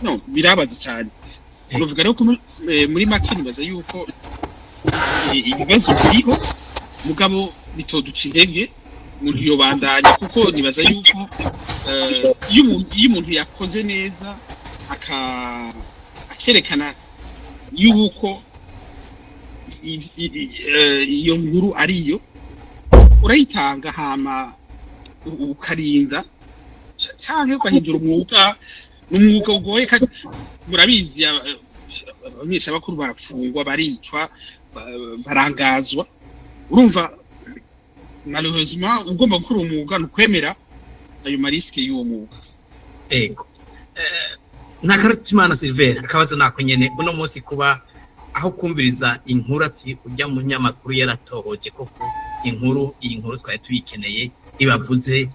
[SPEAKER 2] No birabaza cyane. Uruvuga rero ko muri make nibaza yuko ibibazo biriho, mugabo bitoduca intege. Umuntu yobandanya, kuko nibaza yuko iyo umuntu yakoze neza, akerekana yuko iyo nkuru ariyo, urayitanga, hama ukarinda canke ugahindura umwuga. Ni umwuga ugoye kandi murabizi, abamenyeshamakuru barafungwa, baricwa, barangazwa. Urumva, malheureusement, ugomba gukora umwuga ni ukwemera ayo ma risques y'uwo mwuga.
[SPEAKER 1] Ego. Ntakarutimana Silver, akabazo nako nyene: uno munsi kuba aho kumviriza inkuru, ati ujya mu nyamakuru yaratohoje koko inkuru, iyi nkuru twari tuyikeneye, ibavuze,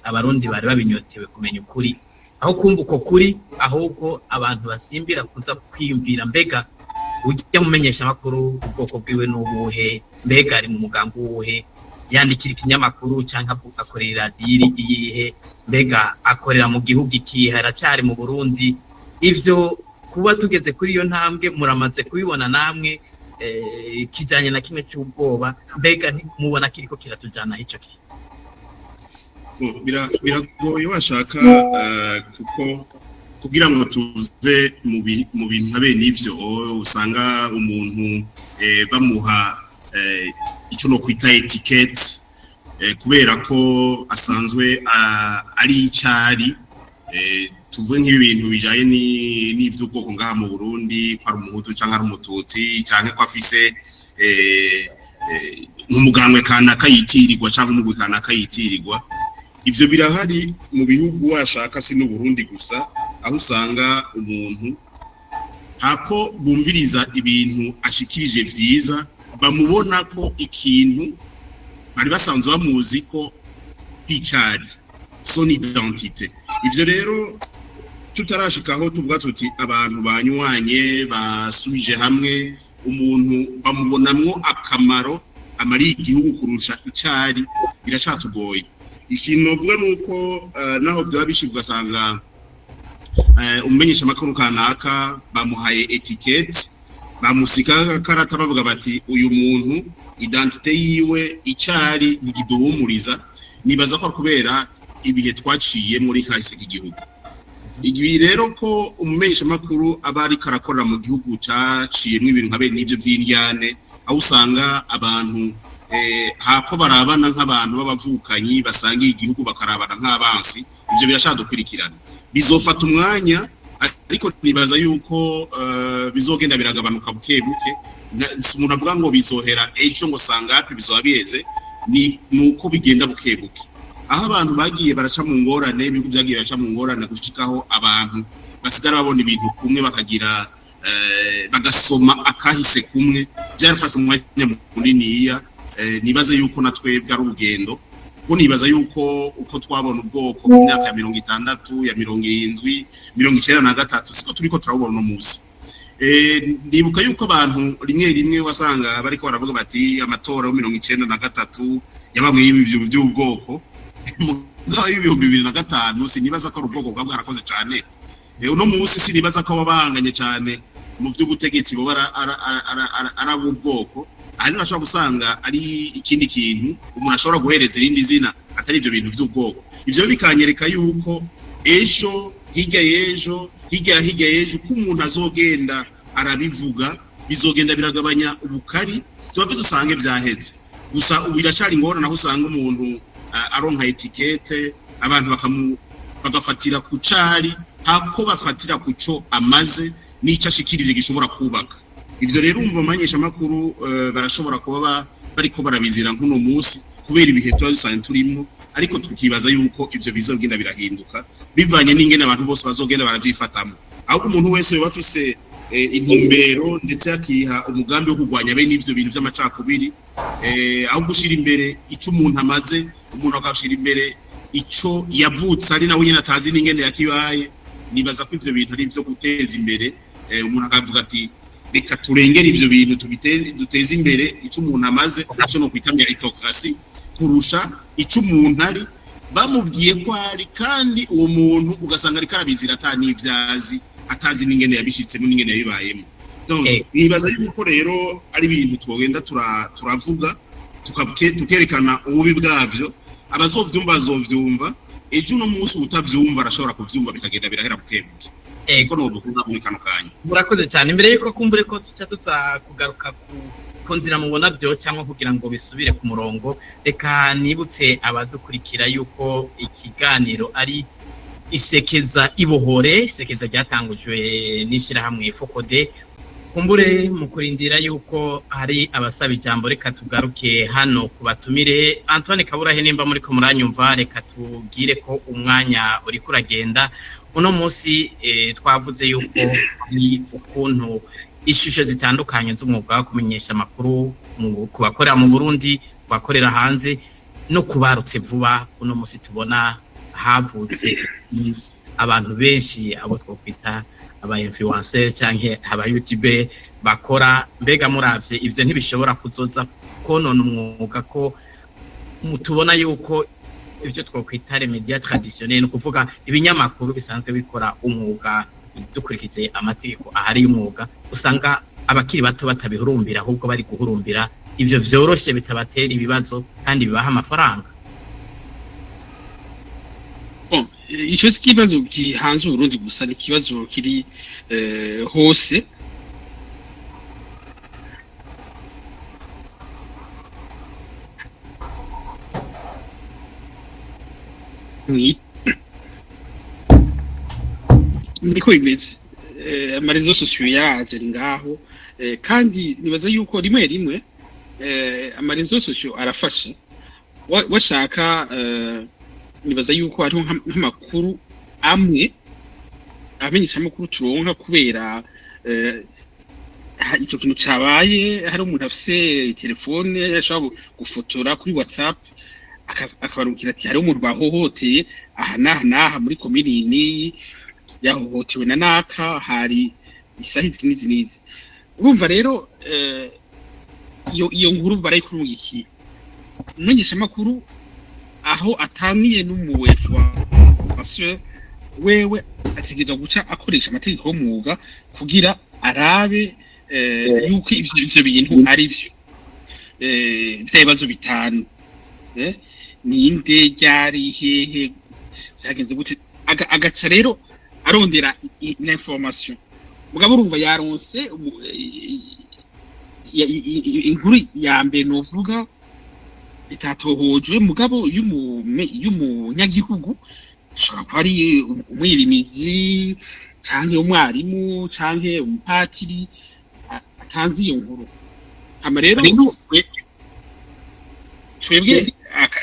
[SPEAKER 1] Abarundi bari babinyotewe kumenya ukuri, aho kumva uko kuri, ahubwo abantu basimbira kuza kwiyumvira: mbega ujya mumenyesha amakuru ubwoko bwiwe n'ubuhe? Mbega ari mu mugambi uwuhe? Yandikira ikinyamakuru cyangwa akorera iradiyo iyihe? Mbega akorera mu gihugu ikihe? Aracyari mu Burundi? Ivyo kuba tugeze kuri iyo ntambwe, muramaze kubibona namwe, kijanye na kimwe cy'ubwoba, mbega mubona kiriko kiratujana ico kintu?
[SPEAKER 3] Biragoye washaka, kuko kugira ngo tuve mu bintu nka bene ivyo, usanga umuntu bamuha ico no kwita étiquette, kubera ko asanzwe ari icari. Tuvuge nk'ibi bintu bijanye n'ivy'ubwoko ngaha mu Burundi, ko ari umuhutu canke ari umututsi, canke ko afise nk'umugambwe kanaka yitirirwa, canke umugwi kanaka yitirirwa. Ivyo birahari mu bihugu washaka, si n'Uburundi gusa, aho usanga umuntu hako bumviriza ibintu ashikirije vyiza, bamubona ko ikintu bari basanzwe bamuzi ko icari son identité. Ivyo rero tutarashikaho tuvuga tuti abantu banywanye, basubije hamwe, umuntu bamubonamwo akamaro amariye igihugu kurusha icari, biracatugoye. Ikintu novuga nuko naho byaba bishika ugasanga umumenyesha makuru kanaka bamuhaye étiquette, bamusika karata, bavuga bati uyu muntu identité yiwe icari ntigiduhumuriza, nibaza ko kubera ibihe twaciye muri kahise k'igihugu. Ibi rero ko umumenyesha makuru aba ariko arakorera mu gihugu caciyemwo ibintu nka bene n'ivyo vy'indyane, aho usanga abantu hako barabana nk'abantu b'abavukanyi basangiye igihugu, bakarabana nk'abansi, ivyo birashadukurikirana. Bizofata umwanya, ariko nibaza yuko bizogenda biragabanuka buke buke. Si umuntu avuga ngo bizohera ejo, ngo sangapi bizoba biheze, ni nuko bigenda buke buke. Aho abantu bagiye baraca mu ngorane, ibihugu byagiye baraca mu ngorane gushikaho abantu basigara babona ibintu kumwe, bakagira bagasoma akahise kumwe, byarafashe umwanya muniniya. Nibaze yuko na twebwe ari urugendo, kuko nibaza yuko uko twabona ubwoko mu myaka ya 60, ya 70, 93, siko turiko turabubona uno munsi. Ndibuka yuko abantu rimwe rimwe wasanga bariko baravuga bati amatora yo 93 yabamwe y'ibyo by'ubwoko. Mugabo y'2005 sinibaza ko ari ubwoko bwa bwarakoze cane. Uno munsi sinibaza ko babanganye cane mu vy'ubutegetsi bo ari ab'ubwoko. Ahanini bashobora gusanga ari ikindi kintu umuntu ashobora guhereza irindi zina atari ivyo bintu vy'ubwoko. Ivyo bikanyereka yuko ejo, hirya y'ejo, hirya ya hirya y'ejo, uko umuntu azogenda arabivuga bizogenda biragabanya ubukari, tuba dusange vyaheze. Gusa ubu iracari ingorane aho usanga umuntu aronka étiquette, abantu bagafatira ku cari hako bafatira ku co amaze n'ico ashikirije gishobora kubaka. Ivyo rero umva amanyeshamakuru barashobora kuba bariko barabizira nk'uno munsi kubera ibihe tuba dusanzwe turimwo, ariko tukibaza yuko ivyo bizogenda birahinduka bivanye n'ingene abantu bose bazogenda baravyifatamo. Ahubwo umuntu wese yoba afise intumbero ndetse akiha umugambi wo kurwanya bene ivyo bintu vy'amacakubiri, aho gushira imbere ico umuntu amaze, umuntu akashira imbere ico yavutse ari nawe nyene atazi n'ingene yakibaye. Nibaza ko ivyo bintu ari ivyo guteza imbere, umuntu akavuga ati reka turengere ivyo bintu, tubiteze, duteze imbere ico umuntu amaze, ico no kwita méritocratie, kurusha ico umuntu ari bamubwiye ko ari, kandi uwo muntu ugasanga ariko arabizira ata n'ivyazi, atazi n'ingene yabishitsemo n'ingene yabibayemo. Donc nibaza yuko rero ari ibintu twogenda turavuga, tukerekana ububi bwavyo. Abazovyumva bazovyumva ejo, uno munsi utavyumva arashobora kuvyumva bikagenda birahera bukebuke. Niko nobuvuga muri kano kanya.
[SPEAKER 1] Murakoze cyane. Imbere yuko kumbure ko tuca tuza kugaruka ku nzira mubona byo cyangwa kugira ngo bisubire ku murongo, reka nibutse abadukurikira yuko ikiganiro ari Isekeza Ibohore, isekeza ryatangujwe n'ishyirahamwe FOCODE. Kumbure mu kurindira yuko hari abasaba ijambo, reka tugaruke hano ku batumire. Antoine Kaburahe, nimba muri ko muranyumva, reka tubwire ko umwanya uriko uragenda. Uno munsi twavuze yuko hari ukuntu ishusho zitandukanye z'umwuga wo kumenyesha amakuru ku bakorera mu Burundi, ku bakorera hanze no kubarutse vuba. Uno munsi tubona havutse abantu benshi, abo twokwita aba influencer canke aba youtuber bakora. Mbega muravye ivyo, ntibishobora kuzoza konona umwuga, ko tubona yuko ivyo twokwita les médias traditionnels, ni ukuvuga ibinyamakuru bisanzwe bikora umwuga dukurikije amategeko ahari y'umwuga, usanga abakiri bato batabihurumbira, ahubwo bari guhurumbira ivyo vyoroshe bitabatera ibibazo kandi bibaha amafaranga?
[SPEAKER 2] Bon, ico si ikibazo gihanze Uburundi gusa, ni ikibazo kiri hose. Niko bimeze. Ama réseaux sociaux yaje ari ngaho, kandi nibaza yuko rimwe rimwe ama réseaux sociaux arafasha. Washaka nibaza yuko hariho nk'amakuru amwe abamenyeshamakuru turonka kubera ico kintu cabaye, hari umuntu afise telefone ashobora gufotora kuri WhatsApp, akabarungikira ati hariho umuntu bahohoteye aha n'aha n'aha muri komini iyi n'iyi, yahohotewe na naka, hari isaha izi n'izi n'izi. Urumva rero iyo nkuru barayikurungikiye umumenyeshamakuru, aho ataniye n'umuwefu wa wewe ategerezwa guca akoresha amategeko y'umwuga kugira arabe yuko ivyo bintu ari vyo. Vya bibazo bitanu: ninde, ryari, hehe, vyagenze gute, agaca rero arondera l'information. Mugabo urumva yaronse inkuru ya mbere novuga itatohojwe, mugabo y'umunyagihugu, ashobora kuba ari umwirimizi canke umwarimu canke umupatiri atanze iyo nkuru. Hama rero twebwe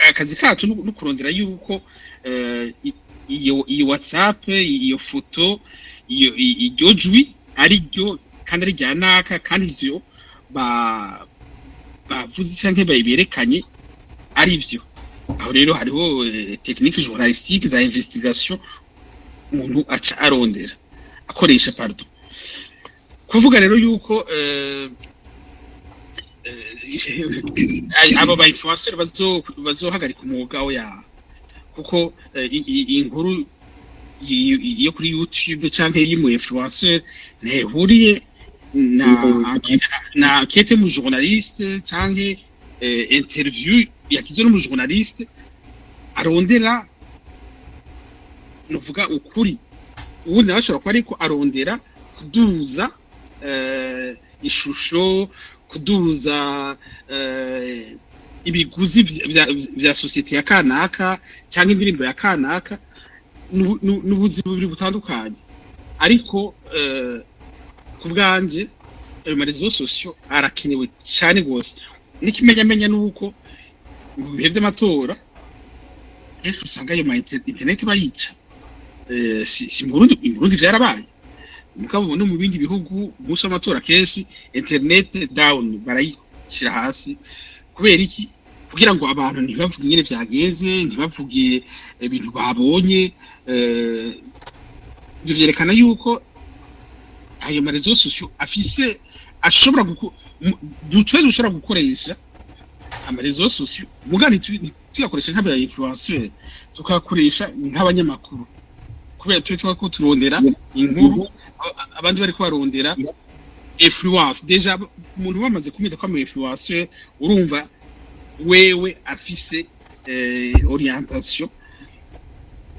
[SPEAKER 2] Akazi kacu no kurondera yuko iyo WhatsApp, iyo foto, iyo iryo jwi ari ryo kandi ari rya naka, kandi ivyo bavuze canke bayiberekanye ari vyo. Aho rero hariho technique journalistique za investigation umuntu aca arondera akoresha. Pardon, kuvuga rero yuko abo ba influenceur bazohagarika umwuga, oya, kuko inkuru yo kuri YouTube canke y'umu influenceur ntihuriye na enquête mu journaliste canke interview yagize n'umu journaliste arondera nuvuga ukuri. Ubundi nawe ashobora kuba ariko arondera kuduza ishusho, kuduza ibiguzi vya société ya kanaka cyangwa indirimbo ya kanaka. N'ubuzi bubiri butandukanye. Ariko ku bwanje ayo ma réseaux sociaux arakenewe cyane rwose. N'ikimenyamenya nuko mu bihe vy'amatora kenshi usanga ayo ma internet bayica. Si mu Burundi, mu Burundi vyarabaye, mugabo no mu bindi bihugu umunsi w'amatora kenshi internet down, barayishyira hasi. Kubera iki? Kugira ngo abantu ntibavuge ingene vyagenze, ntibavuge ibintu babonye. Ivyo vyerekana yuko ayo ma réseaux sociaux afise ashobora duce dushobora gukoresha ama réseaux sociaux, muga ntituyakoreshe nk'aba influenceur, tukayakoresha nk'abanyamakuru, kubera tube tuba ko turondera inkuru, abandi bariko barondera influence. Déjà umuntu bamaze kumwita ko ama influenceur, urumva wewe afise orientation,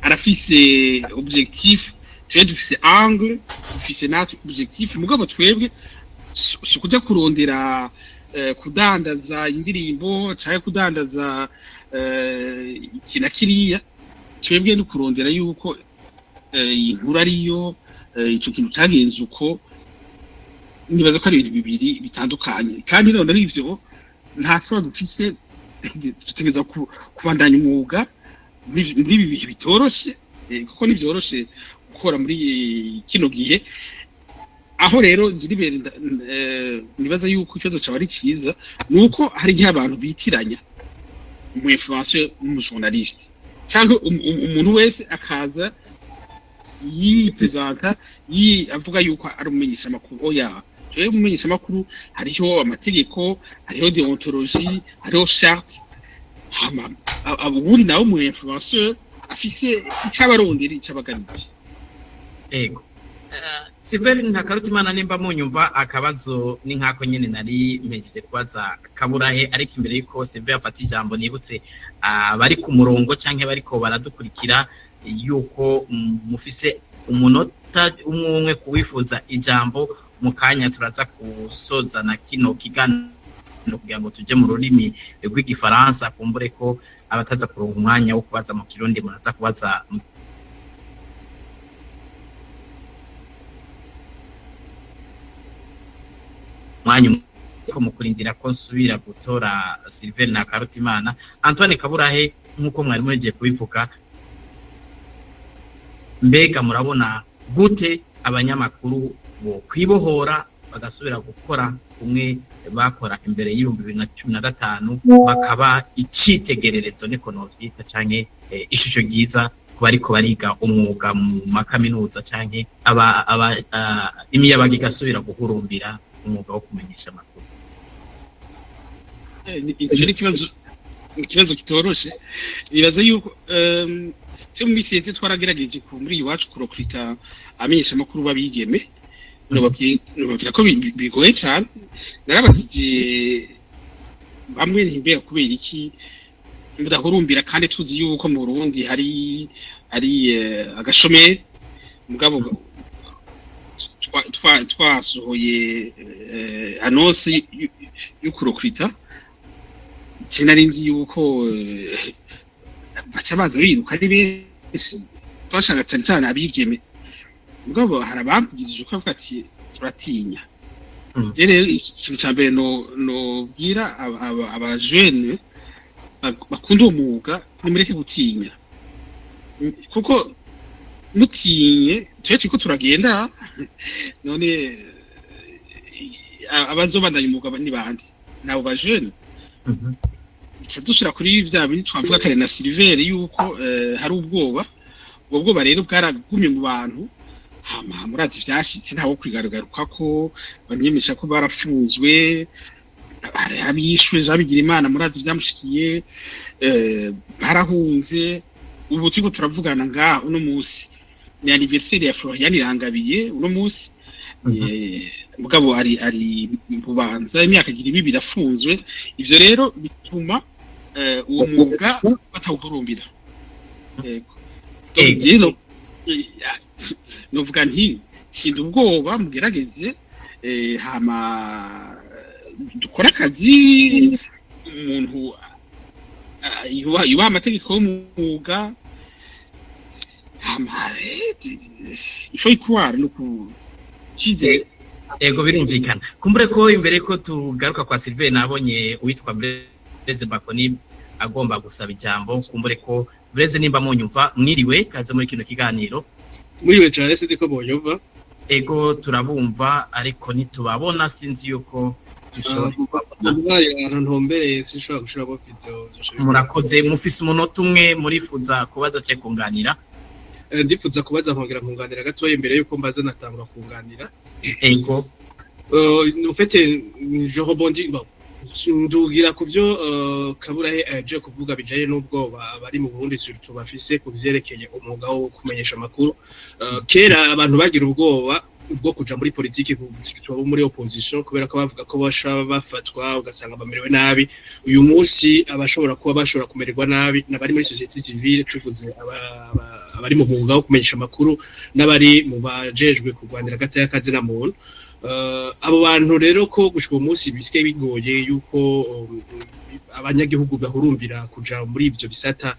[SPEAKER 2] arafise objectif. Twe dufise angle, dufise natwe objectif, mugabo twebwe si kuja kurondera kudandaza indirimbo canke kudandaza iki na kiriya. Twebwe no kurondera yuko inkuru ariyo, ico kintu cagenze uko. Nibaza ko ari ibintu bibiri bitandukanye. Kandi none ivyo nta kibazo dufise, dutegereza kubandanya umwuga muri ibi bihe bitoroshe, kuko ntivyoroshe gukora muri kino gihe. Aho rero Gilbert, nibaza yuko ikibazo caba ari ciza, nuko hari igihe abantu bitiranya umu influenceur n'umu journaliste, cyangwa umuntu wese akaza yipresenta yi avuga yuko ari umumenyeshamakuru. Oya, twebwe umumenyeshamakuru hariho amategeko, hariho déontologie, hariho charte. Hama ubundi nawe umu influenceur afise icyo abarondera, icyo abagamije.
[SPEAKER 1] Ego. Sylvain Ntakarutimana, nimba munyumva, akabazo ni nkako nyene nari mpejeje kubaza Kaburahe. Ariko imbere yuko Sylvain afata ijambo, nibutse abari ku murongo canke bariko baradukurikira yuko mufise umunota umwe umwe kuwifuza ijambo. Mu kanya turaza kusoza na kino kiganiro kugira ngo tuje mu rurimi rw'igifaransa. Kumbure ko abataza kuronka umwanya wo kubaza mu Kirundi, muraza kubaza mu mwanya umwe. Ko mu kurindira ko nsubira gutora Sylvain na Karutimana, Antoine Kaburahe, nk'uko mwari muhejeje kubivuga, mbega murabona gute abanyamakuru bo kwibohora bagasubira gukora kumwe bakora imbere y'2015, bakaba icitegererezo, niko novyita, canke ishusho ryiza ku bariko bariga umwuga mu makaminuza, canke aba imiyabaga igasubira guhurumbira umwuga wo kumenyesha amakuru?
[SPEAKER 2] Ico ni ikibazo kitoroshe. Nibaza yuko cyo mu misi yeze twaragerageje muri iwacu kurecruta amenyesha amakuru babigeme. Nobabwira ko bigoye cane. Narabajije bamwe ntimbega kubera iki mudahurumbira, kandi tuzi yuko mu Burundi hari agashomeri, mugabo twasohoye annonce yo kurecruta. Je nari nzi yuko baca baza biruka ari benshi. Twashaka cane cane abigeme, mugabo hari abambwizije uko avuga ati turatinya. Je rero ikintu ca mbere no nobwira aba jeunes Bakunda uwo mwuga, nimureke gutinya, kuko mutinye twe turiko turagenda. None abazobandanya umwuga ni bande? Nabo bajene. Bica dushyira kuri vya bindi twavuga kare na Silver, yuko hari ubwoba. Ubwo bwoba rero bwaragumye mu bantu. Hama murazi vyashitse, ntawo kwigaruka ko banyemesha ko barafunzwe, hari abishwe. Jean Bigirimana murazi vyamushikiye, barahunze. Ubu turiko turavugana ngaha uno musi ni anniversaire ya Florian Irangabiye uno musi. Mugabo ari Bubanza, imyaka igira 2 afunzwe. Ivyo rero bituma uwo mwuga batawuhurumbira. Yego. Donc rero novuga nti tsinda ubwoba, mugerageze, hama dukore akazi. Umuntu yubaha amategeko y'umwuga, hama il faut y croire, no ku cyizere.
[SPEAKER 1] Ego, birumvikana. Kumbure ko imbere ko tugaruka kwa Sylvain, nabonye uwitwa Blaise Bakoni agomba gusaba ijambo. Kumbure ko Blaise, nimba munyumva, mwiriwe, kaze muri kino kiganiro.
[SPEAKER 5] Mwiriwe cyane, sinzi ko munyumva.
[SPEAKER 1] Ego, turabumva ariko ntitubabona, sinzi yuko dushobora kubabona.
[SPEAKER 5] Mubaye ahantu ntumbereye, sinshobora gushiramo video.
[SPEAKER 1] Murakoze. Mufise umunota umwe, murifuza kubaza cye kunganira?
[SPEAKER 5] Ndifuza kubaza nkongera nkunganira gatoya. Imbere yuko mbaza, natangura kunganira.
[SPEAKER 1] Ego.
[SPEAKER 5] En fait, je rebondis, bon, ndugira ku byo Kaburahe aje kuvuga bijanye n'ubwoba bari mu Burundi, surtout bafise ku vyerekeye umwuga wo kumenyesha amakuru. Kera abantu bagira ubwoba bwo kuja muri politiki, surtout abo muri opposition, kubera ko bavuga ko bashobora bafatwa, ugasanga bamerewe nabi. Uyu munsi abashobora kuba bashobora kumererwa nabi n'abari muri société civile, tuvuze abari mu mwuga wo kumenyesha amakuru n'abari mu bajejwe kurwanira agateka kazina muntu. Abo bantu rero ko gushika uwo munsi bisigaye bigoye yuko abanyagihugu bahurumbira kuja muri ivyo bisata,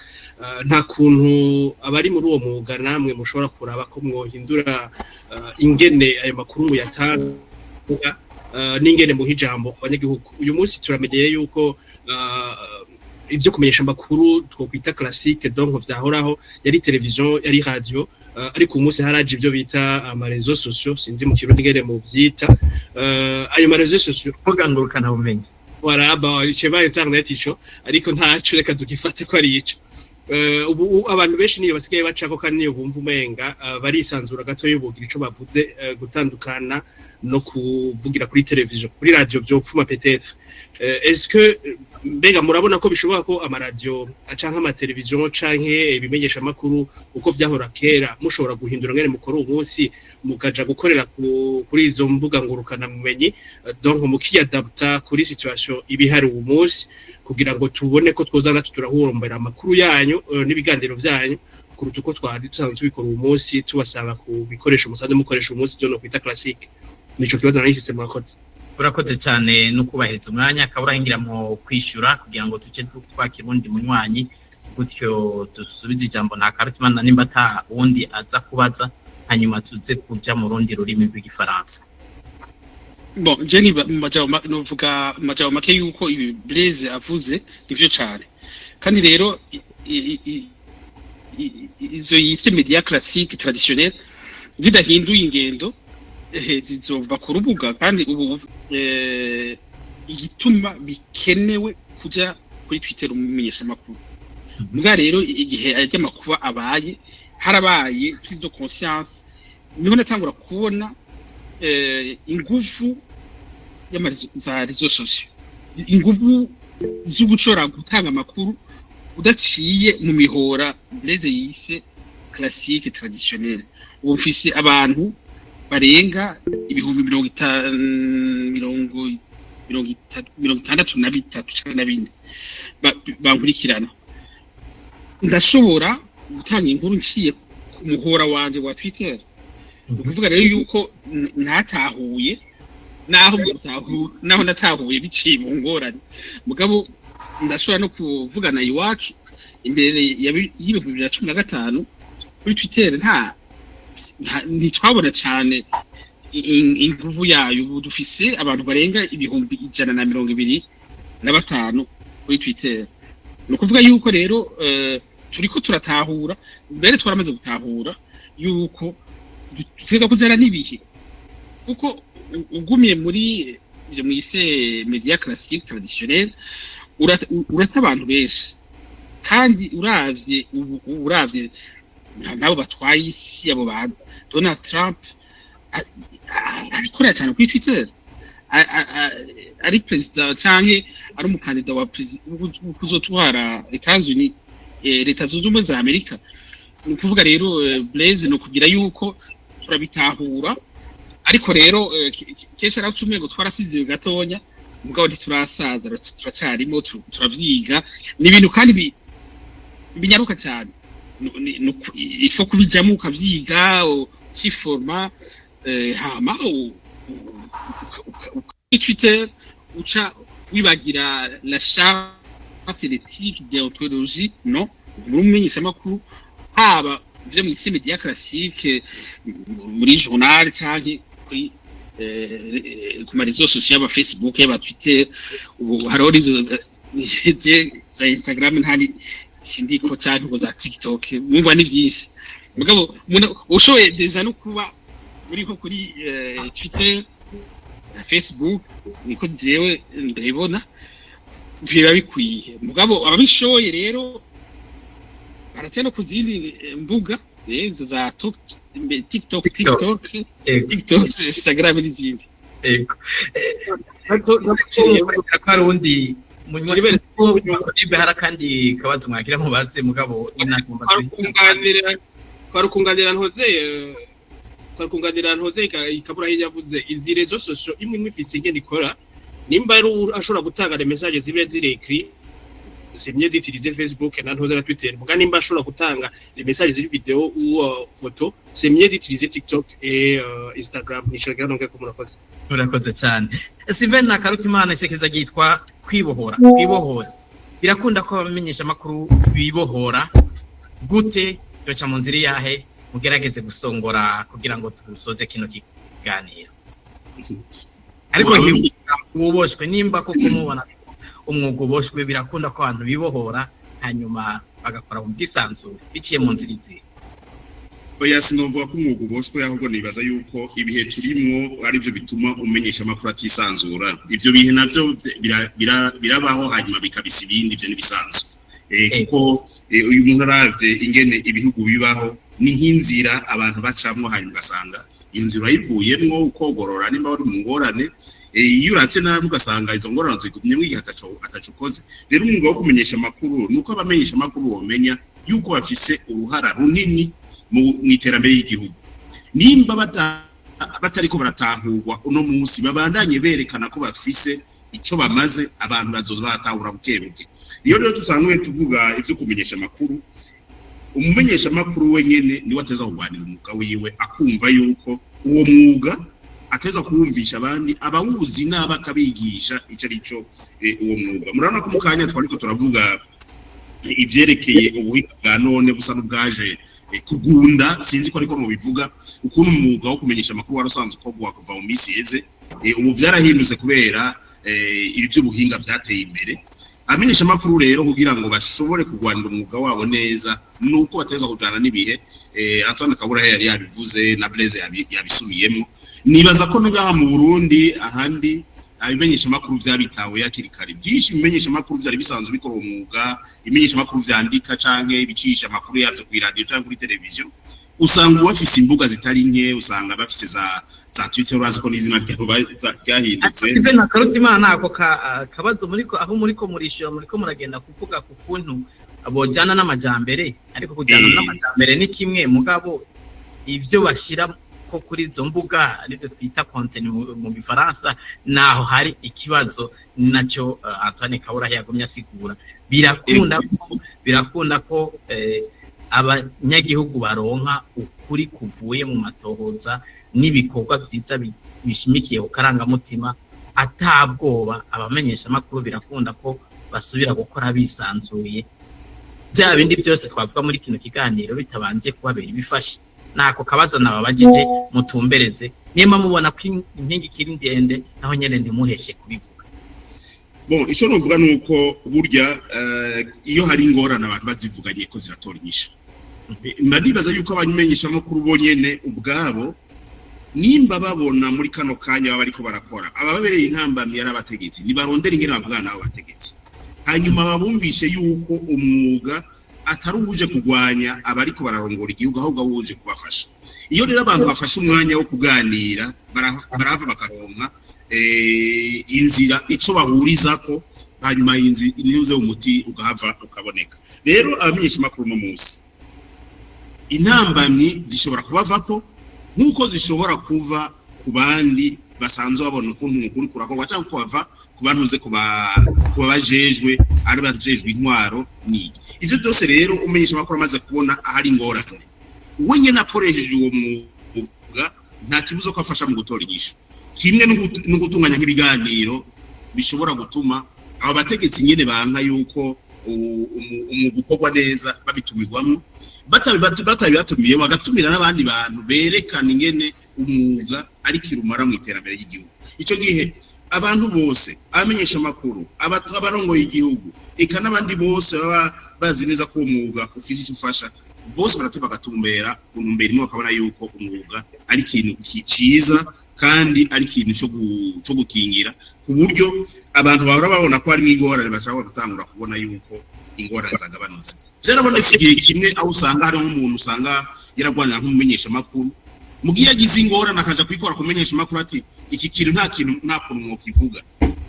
[SPEAKER 5] nta kuntu abari muri uwo mwuga namwe mushobora kuraba ko mwohindura ingene ayo makuru muyatanga n'ingene muha ijambo ku banyagihugu? Uyu munsi turamenyeye yuko ibyo kumenyesha amakuru twokwita classique, donc vyahoraho, yari television, yari radio, ariko uyu munsi haraje ibyo bita ama réseaux sociaux, sinzi mu Kirundi ingene muvyita, ayo ma réseaux sociaux.
[SPEAKER 1] Mbuga ngurukana bumenyi.
[SPEAKER 5] Voilà, bon, ico internet ico, ariko ntaco, reka tugifate ko ari ico. Ubu abantu benshi niyo basigaye bacako, kandi niyo bumva umenga barisanzura gato, bugira ico bavuze, gutandukana no kuvugira kuri television, kuri radio vyopfuma peut-être. Est-ce que mbega murabona ko bishoboka ko amaradiyo canke amateleviziyo canke ibimenyesha makuru uko vyahora kera mushobora guhindura ngene mukora uwo munsi, mukaja gukorera kuri izo mbuga ngurukana bumenyi, donc mukiyadapta kuri situation ibihari uwo munsi, kugira ngo tubone ko twoza natwe turahurombera amakuru yanyu n'ibiganiro vyanyu, kuruta uko twari dusanzwe tubikora uwo munsi, tubasaba ku bikoresho musanzwe mukoresha uwo munsi, byo no kwita classique? Nico kibazo nari mfise, murakoze.
[SPEAKER 1] Urakoze cyane no kubahiriza umwanya. Akaba urahingira mu kwishyura kugira ngo tuce twakira uwundi munywanyi, gutyo dusubize ijambo nta karutimana nimba ata wundi aza kubaza, hanyuma tuze kuja mu rundi rurimi rw'Igifaransa.
[SPEAKER 2] Bon, je ni mu majambo novuga mu majambo make yuko ibi Blaise avuze nivyo cane. Kandi rero izo yise média classique traditionnel zidahinduye ingendo, zizova ku rubuga. Kandi ubu igituma bikenewe kuja kuri Twitter umumenyesha makuru mbwa rero, igihe ajya makuba abaye, harabaye prise de conscience, niho natangura kubona ingufu za réseaux sociaux, ingufu zo gushobora gutanga amakuru udaciye mu mihora Blaise yise classique traditionnel. Ubu mfise abantu barenga ibihumbi 50, 30, 63 canke na bine bankurikirana. Ndashobora gutanga inkuru nciye ku muhora wanje wa Twitter. Ni ukuvuga rero yuko natahuye, naho natahuye biciye mu ngorane, mugabo ndashobora no kuvugana iwacu. Imbere ya 2015 kuri Twitter ntitwabona cane inguvu yayo. Ubu dufise abantu barenga 125,000 kuri Twitter. Ni ukuvuga yuko rero turiko turatahura, mbere twaramaze gutahura yuko dutegerezwa kujana n'ibihe, kuko ugumiye muri ivyo mwise média classique traditionnel urata abantu benshi. Kandi uravye ubu, uravye nabo batwaye isi, abo ba Donald Trump arakorera cyane kuri Twitter, ari perezida canke ari umukandida wa wo kuzotwara Etats-Unis, Leta Zunze Ubumwe za Amerika. Ni ukuvuga rero, Blaise, ni ukubwira yuko turabitahura, ariko rero kenshi araca umengo twarasize gatonya, mugabo ntiturasaza, turacarimo, turavyiga. Ni ibintu kandi binyaruka cyane. Il faut kubijamo, ukavyiga, ukiforma, hama Twitter uca wibagira la charte d'éthique, déontologie. Non, muri umumenyeshamakuru, haba ivyo mwise média classique, muri journal canke kuri ku ma réseaux sociaux, yaba Facebook, yaba Twitter, ubu hariho n'izo za Instagram, ntari sindiko, canke ngo za TikTok. Mwumva ni vyinshi, mugabo umuntu ushoboye déjà no kuba uriko kuri Twitter na Facebook, niko jewe ndabibona, biba bikwiye. Mugabo ababishoboye rero baraca no ku zindi mbuga, izo za TikTok.
[SPEAKER 1] TikTok.
[SPEAKER 2] TikTok.
[SPEAKER 1] Ego.
[SPEAKER 2] TikTok, Instagram n'izindi.
[SPEAKER 1] Ego. Ko hari uwundi munywa ko hari akandi kabazo mwagira mubaze, mugabo inagomba.
[SPEAKER 5] Kwari ukunganira ntoze, kwari kunganira ntoze ikabura yavuze izi réseaux sociaux, imwe imwe ifise ingene ikora. Nimba ari ashobora gutanga les messages zibe ziri écrit, c'est mieux d'utiliser Facebook na ntoze na Twitter. Muga nimba ashobora gutanga les messages ziri vidéo ou photo, c'est mieux d'utiliser TikTok et Instagram. Nico ngira nonge ko murakoze.
[SPEAKER 1] Murakoze cyane. Steven Nakarutimana, isekeza ryitwa "Kwibohora". Kwibohora birakunda ko abamenyesha amakuru bibohora gute? Byoca mu nzira iyahe? Mugerageze gusongora kugira ngo tusoze kino kiganiro. Ariko uboshwe, nimba koko mubona umwuga uboshwe, birakunda ko abantu bibohora hanyuma bagakora mu bwisanzure biciye mu nzira izihe?
[SPEAKER 3] Oya, sinovuga ko umwuga uboshwe, ahubwo nibaza yuko ibihe turimwo arivyo bituma umenyesha amakuru atisanzura. Ivyo bihe navyo birabaho, hanyuma bikabisa ibindi, ivyo n'ibisanzwe. Kuko uyu muntu aravye ingene ibihugu bibaho, ni nk'inzira abantu bacamwo, hanyuma ugasanga iyo nzira urayivuyemwo ukogorora nimba wari mu ngorane. Iyo uravye nabi ugasanga izo ngorane zigumyemwo igihe ataco ukoze. Rero umwuga wo kumenyesha amakuru, nuko abamenyesha amakuru bomenya yuko bafise uruhara runini mu iterambere ry'igihugu. Nimba batariko baratahurwa uno munsi, babandanye berekana ko bafise ico bamaze, abantu bazoza baratahura buke buke. Iyo rero dusanzwe tuvuga ivyo kumenyesha amakuru, umumenyesha amakuru wenyene niwe ateza kurwanira umwuga wiwe, akumva yuko uwo mwuga ateza kuwumvisha abandi, abawuzi n'aba akabigisha ico ari cyo uwo mwuga. Murabona ko mu kanya twariko turavuga ivyerekeye ubuhinga bwa none busa n'ubwaje kugunda, sinzi ko ariko mubivuga, ukuntu umwuga wo kumenyesha amakuru wari usanzwe ukorwa kuva mu minsi iheze. Ubu vyarahindutse kubera ibi vy'ubuhinga vyateye imbere. Abamenyesha amakuru rero, kugira ngo bashobore kurwanira umwuga wabo neza, nuko bateza kujana n'ibihe. Antoine Kaburahe yari yabivuze, na Blaise yabisubiyemo. Nibaza ko ngaha mu Burundi ahandi ibimenyesha makuru vyabitawe hakiri kare. Byinshi ibimenyesha makuru vyari bisanzwe bikora umwuga, ibimenyesha makuru vyandika canke ibicisha amakuru yavyo kuri radio canke kuri televiziyo, usanga bafise imbuga zitari nke, usanga bafise za Twitter, urazi ko n'izina ryabo ryahindutse.
[SPEAKER 1] Steven Nakarutimana, ako kabazo muriko aho muriko murishura, muriko muragenda kuvuga ku kuntu bojana n'amajambere, ariko kujyana n'amajambere ni kimwe, mugabo ivyo bashira ko kuri izo mbuga, arivyo twita contenu mu Gifaransa, naho hari ikibazo nacyo Antoine Kaburahe yagumye asigura. Birakunda ko abanyagihugu baronka ukuri kuvuye mu matohoza n'ibikorwa vyiza bishimikiye ku karangamutima atabwoba. Abamenyesha amakuru birakunda ko basubira gukora bisanzuye, bya bindi byose twavuga muri kino kiganiro bitabanje kubabera ibifashe? Nako kabazo nababajije, mutumbereze. Nimba mubona ko impinga ikiri ndende, naho nyene ntimuheshe kubivuga.
[SPEAKER 3] Bon, icyo nuvuga ni uko burya iyo hari ingorane, abantu bazivuganye ko ziratora inyishu. Ndibaza yuko abamenyeshamakuru bonyene ubwabo, nimba babona muri kano kanya baba bariko barakora, abababereye intambamyi ari abategetsi, nibarondera ingene bavugana n'abo bategetsi, hanyuma babumvishe yuko umwuga atari uwuje kurwanya abariko bararongora igihugu, ahubwo awuje kubafasha. Iyo rero abantu bafashe umwanya wo kuganira, barahava bakaronka inzira ico bahurizako, hanyuma inzu umuti ugahava ukaboneka. Rero abamenyeshamakuru no munsi intambamyi zishobora kubavako nk'uko zishobora kuva ku bandi basanzwe babona ukuntu umwuga uriko urakorwa, cyangwa kuhava ku bantu uze kuba bajejwe, ari bajejwe intwaro n'iki. Ivyo byose rero, umenyesha amakuru amaze kubona ahari ingorane, we nyene akoresheje uwo mwuga, nta kibuzo ko afasha mu gutora inyishu, kimwe no gutunganya nk'ibiganiro bishobora gutuma abo bategetsi nyene banka yuko umwuga ukorwa neza babitumirwamwo. Batabibatumiye, bagatumira n'abandi bantu berekana ingene umwuga ari kirumara mu iterambere ry'igihugu. Ico gihe abantu bose, abamenyesha amakuru, abarongoye igihugu, eka n'abandi bose baba bazi neza ko uwo mwuga ufise icyo ufasha, bose barateba bagatumbera ku ntumbero imwe, bakabona yuko umwuga ari ikintu ciza kandi ari ikintu co gukingira, ku buryo abantu bahora babona ko harimo ingorane bashobora gutangura kubona yuko ingorane zagabanutse. Vyarabonetse igihe kimwe aho usanga hariho nk'umuntu usanga yaragwanira nk'umumenyeshamakuru, mu gihe yagize ingorane akaja kuyikora kumenyesha amakuru, ati: "Iki kintu nta kintu, nta kuntu mwokivuga."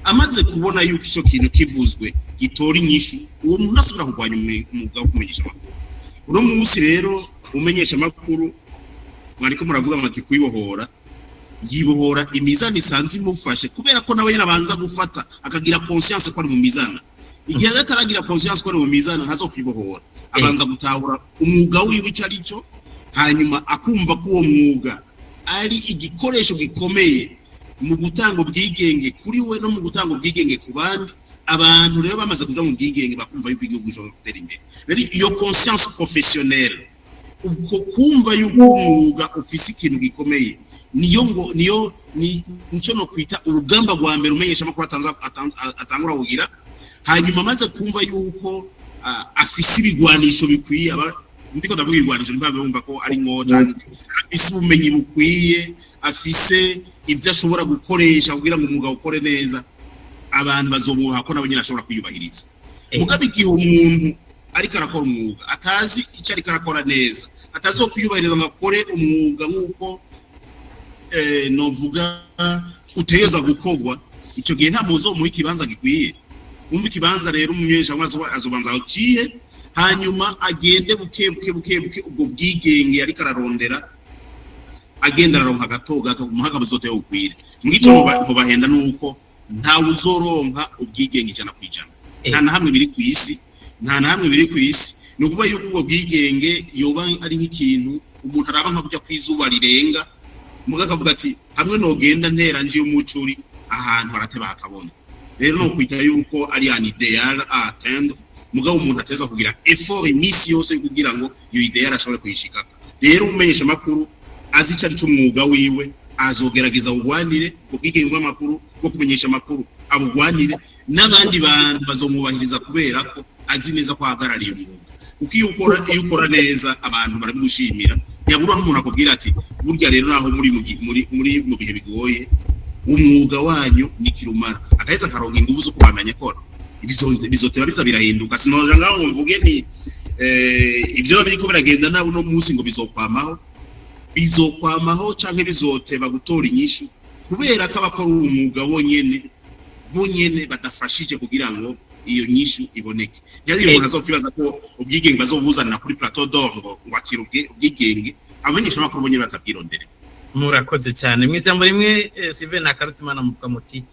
[SPEAKER 3] Amaze kubona yuko ico kintu kivuzwe gitora inyishu, uwo muntu asubira kurwanya umwuga wo kumenyesha amakuru. Uno munsi rero umenyesha amakuru, mwariko muravuga muti kwibohora, yibohora imizana isanzwe imufashe, kubera ko nawe nyine abanza gufata akagira conscience ko ari mu mizana. Igihe rero ataragira conscience ko ari mu mizana, ntazokwibohora. Abanza gutahura umwuga wiwe icyo ari cyo, hanyuma akumva ko uwo mwuga ari igikoresho gikomeye mu gutanga ubwigenge kuri we no mu gutanga ubwigenge ku bandi. Abantu rero bamaze kuja mu bwigenge, bakumva yuko igihugu gishobora gutera imbere. Rero iyo conscience professionnelle, ubwo kumva yuko umwuga ufise ikintu gikomeye, niyo ngo niyo ni nico no kwita urugamba rwa mbere umenyesha amakuru atangura kugira. Hanyuma amaze kumva yuko afise ibigwanisho bikwiye, aba ndiko ndavuga ibigwanisho, ntibave bumva ko ari nko canke afise ubumenyi bukwiye, afise ibyo ashobora gukoresha kugira ngo umwuga ukore neza, abantu bazomwubaha ko nabo nyine ashobora kwiyubahiriza. Mugabe igihe umuntu ariko arakora umwuga atazi icyo ariko arakora neza, atazokwiyubahiriza ngo akore umwuga nk'uko novuga utegereza gukorwa, icyo gihe nta muzomuha ikibanza gikwiye. Umva, ikibanza rero umumenyesha azobanza aciye, hanyuma agende buke buke buke buke, ubwo bwigenge ariko ararondera, agenda araronka gato gato, umuhaka buzotewe ukwire. Mwico ntubahenda nuko ntawe uzoronka ubwigenge 100%. Nta na hamwe biri ku isi, nta na hamwe biri ku isi. Ni ukuvuga yuko ubwo bwigenge yoba ari nk'ikintu umuntu araba nka kujya kw'izuba rirenga, muga akavuga ati: "Hamwe nogenda ntera nje umucuri ahantu harateba hakabona." Rero no kwita yuko ari un idéal à atteindre, mugabo umuntu ateza kugira effort iminsi yose kugira ngo iyo idéal ashobore kuyishikako. Rero umumenyesha makuru azi ico ari c'umwuga wiwe azogerageza awugwanire, ubwigenge bw'amakuru, bwo kumenyesha amakuru abugwanire, n'abandi bantu bazomwubahiriza kubera ko azi neza ko ahagarariye umwuga. Kuko iyo ukora neza, abantu barabigushimira. Ntiyabura n'umuntu akubwira ati: "Burya rero naho muri mu bihe bigoye, umwuga wanyu ni kirumara." Agaheza akaronka ingufu zo kubandanya akora. Bizoteba biza birahinduka. Sinoja ngaho ngo mvuge ni ibyo biriko biragenda nabi uno munsi ngo bizokwamaho, bizokwamaho canke bizoteba gutora inyishu, kubera ko abakora umwuga bonyene badafashije kugira ngo iyo nyishu iboneke. Ntihagire umuntu azokwibaza ko ubwigenge bazobuzanira kuri plateau d'or, ngo akira ubwigenge, abamenyesha amakuru bonyene batabwirondere.
[SPEAKER 1] Murakoze cyane. Mu ijambo rimwe, Sylvain Ntakarutimana, muvuga muti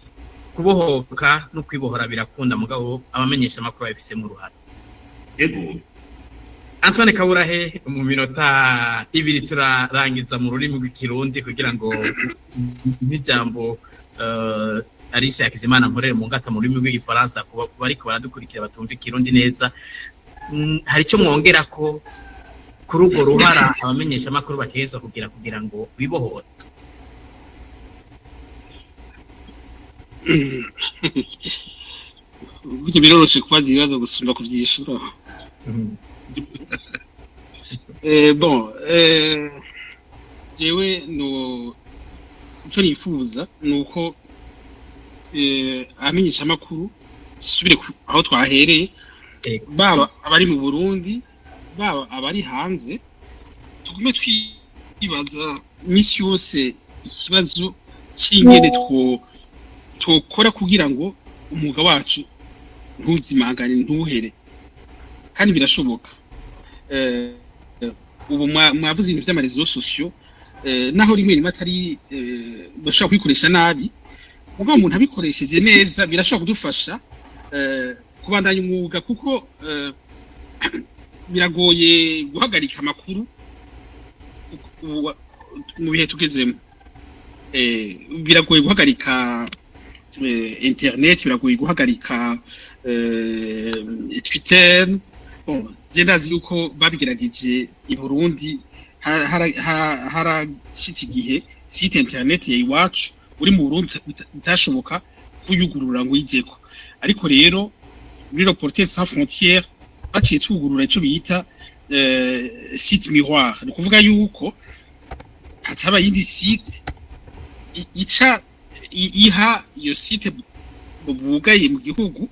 [SPEAKER 1] kubohoka no kwibohora birakunda, mugabo abamenyesha amakuru babifisemo uruhare.
[SPEAKER 3] Ego.
[SPEAKER 1] Antoine Kaburahe, mu minota 2 turarangiza mu rurimi rw'ikirundi, kugira ngo n'ijambo Alice Hakizimana nkorere mu ngata mu rurimi rw'igifaransa kuba bariko baradukurikira batumva ikirundi neza. Hari icyo mwongera ko kuri urwo ruhara abamenyesha amakuru bategerezwa kugira kugira ngo bibohore?
[SPEAKER 2] Burya biroroshe kubaza ibibazo gusumba kuvyishura. Bon, jewe no ico nifuza nuko amenyesha amakuru subire aho twahereye, baba abari mu Burundi, baba abari hanze, tugume twibaza iminsi yose ikibazo c'ingene twokora kugira ngo umwuga wacu ntuzimangane, ntuhere, kandi birashoboka. Ubu mwavuze ibintu vy'ama réseaux sociaux, naho rimwe rimwe atari bashobora kubikoresha nabi, mugabo umuntu abikoresheje neza birashobora kudufasha kubandanya umwuga, kuko biragoye guhagarika amakuru mu bihe tugezemo. Biragoye guhagarika internet, biragoye guhagarika Twitter. Bon, je ndazi yuko babigerageje i Burundi, harashitse igihe site internet ya Iwacu uri mu Burundi bitashoboka kuyugurura ngo uyijeko. Ariko rero muri Reporters sans frontières baciye tugurura ico bita site miroir, ni ukuvuga yuko hataba yindi site ica iha iyo site bugaye mu gihugu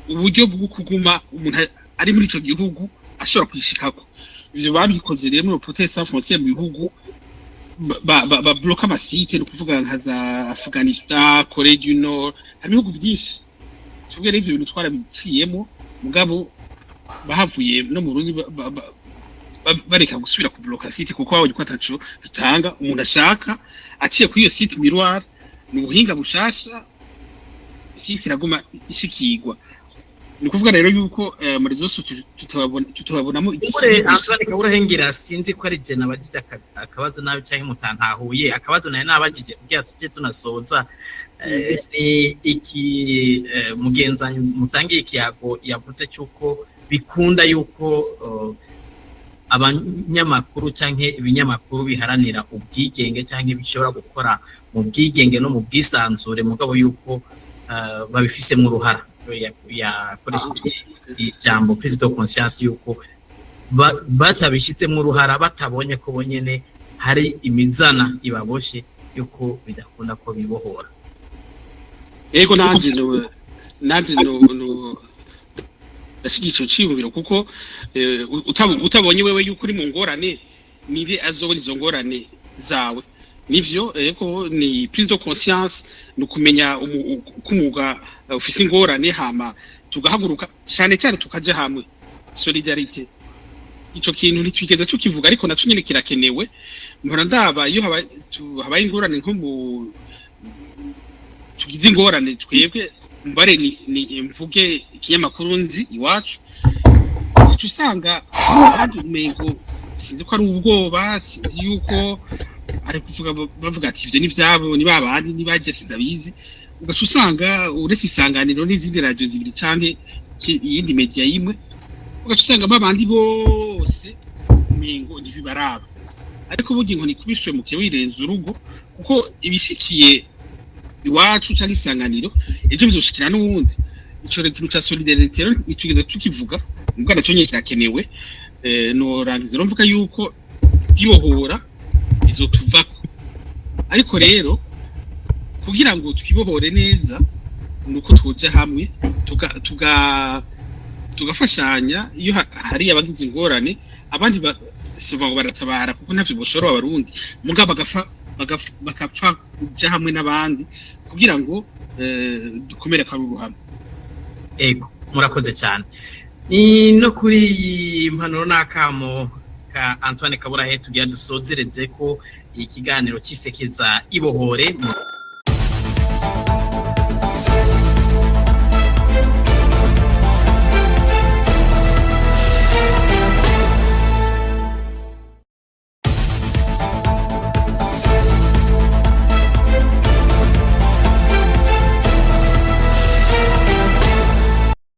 [SPEAKER 2] uburyo bwo kuguma umuntu ari muri ico gihugu ashobora kwishikako. Ivyo babikoze rero muri Reporters sans frontières mu bihugu babloka ama sites, ni ukuvuga nka za Afghanistan, Corée du Nord, hari ibihugu vyinshi. Tuvuge rero ivyo bintu twarabiciyemo, mugabo bahavuye no mu Burundi bareka gusubira kubloka site, kuko babonye ko ataco bitanga. Umuntu ashaka aciye kuri iyo site miroir, ni ubuhinga bushasha, site iraguma ishikirwa. Ni ukuvuga rero yuko muri zose tutabonamo.
[SPEAKER 1] Ure Antoine Kaburahe, sinzi ko ari je nabajije akabazo nabi canke mutantahuye akabazo nari nabajije kugira tujye tunasoza. Ni iki mugenzanyi musangiye ikiyago yavuze cyuko bikunda yuko abanyamakuru canke ibinyamakuru biharanira ubwigenge canke bishobora gukora mu bwigenge no mu bwisanzure, mugabo yuko babifisemwo uruhara, yakoresheje ijambo prise de conscience, yuko batabishizemwo uruhara, batabonye ko bonyene hari imizana ibaboshe, yuko bidakunda ko bibohora.
[SPEAKER 2] Ego, nanje no ndashigikiye ico ciyumviro, kuko utabonye wewe yuko uri mu ngorane, ninde azobona izo ngorane zawe? Nivyo, ego, ni prise de conscience, ni ukumenya ko umwuga ufise ingorane, hama tugahaguruka, cyane cyane tukaja hamwe, solidarité. Ico kintu ntitwigeze tukivuga, ariko naco nyene kirakenewe. Mpora ndaba iyo habaye ingorane, nko mu tugize ingorane twebwe, mbare ni mvuge ikinyamakuru nzi Iwacu, uca usanga abandi umengo sinzi ko ari ubwoba, sinzi yuko ari kuvuga, bavuga ati ivyo ni vyabo, ni babandi ni bajya, sindabizi. Ugaca usanga uretse Isanganiro n'izindi radio zibiri canke iyindi media yimwe, ugaca usanga babandi bose umengo ntibibaraba. Ariko burya inkoni ikubiswe mu wirenza urugo, kuko ibishikiye Iwacu canke Isanganiro ejo bizoshikira n'uwundi. Ico rero kintu ca solidarité rero ntitwigeze tukivuga, mbwa naco nyene kirakenewe. Norangiza rero mvuga yuko kwibohora bizotuvako, ariko rero kugira ngo twibohore neza nuko tuja hamwe, tuga tugafashanya. Iyo hari abagize ingorane, abandi sivuga ngo baratabara, kuko ntavyo boshobora Abarundi, mugabo bagapfa kuja hamwe n'abandi kugira ngo dukomere karuruhame.
[SPEAKER 1] Ego, murakoze cyane. Ni no kuri iyi mpanuro n'akamo ka Antoine Kaburahe tugira dusozereze ko ikiganiro cisekeza Ibohore.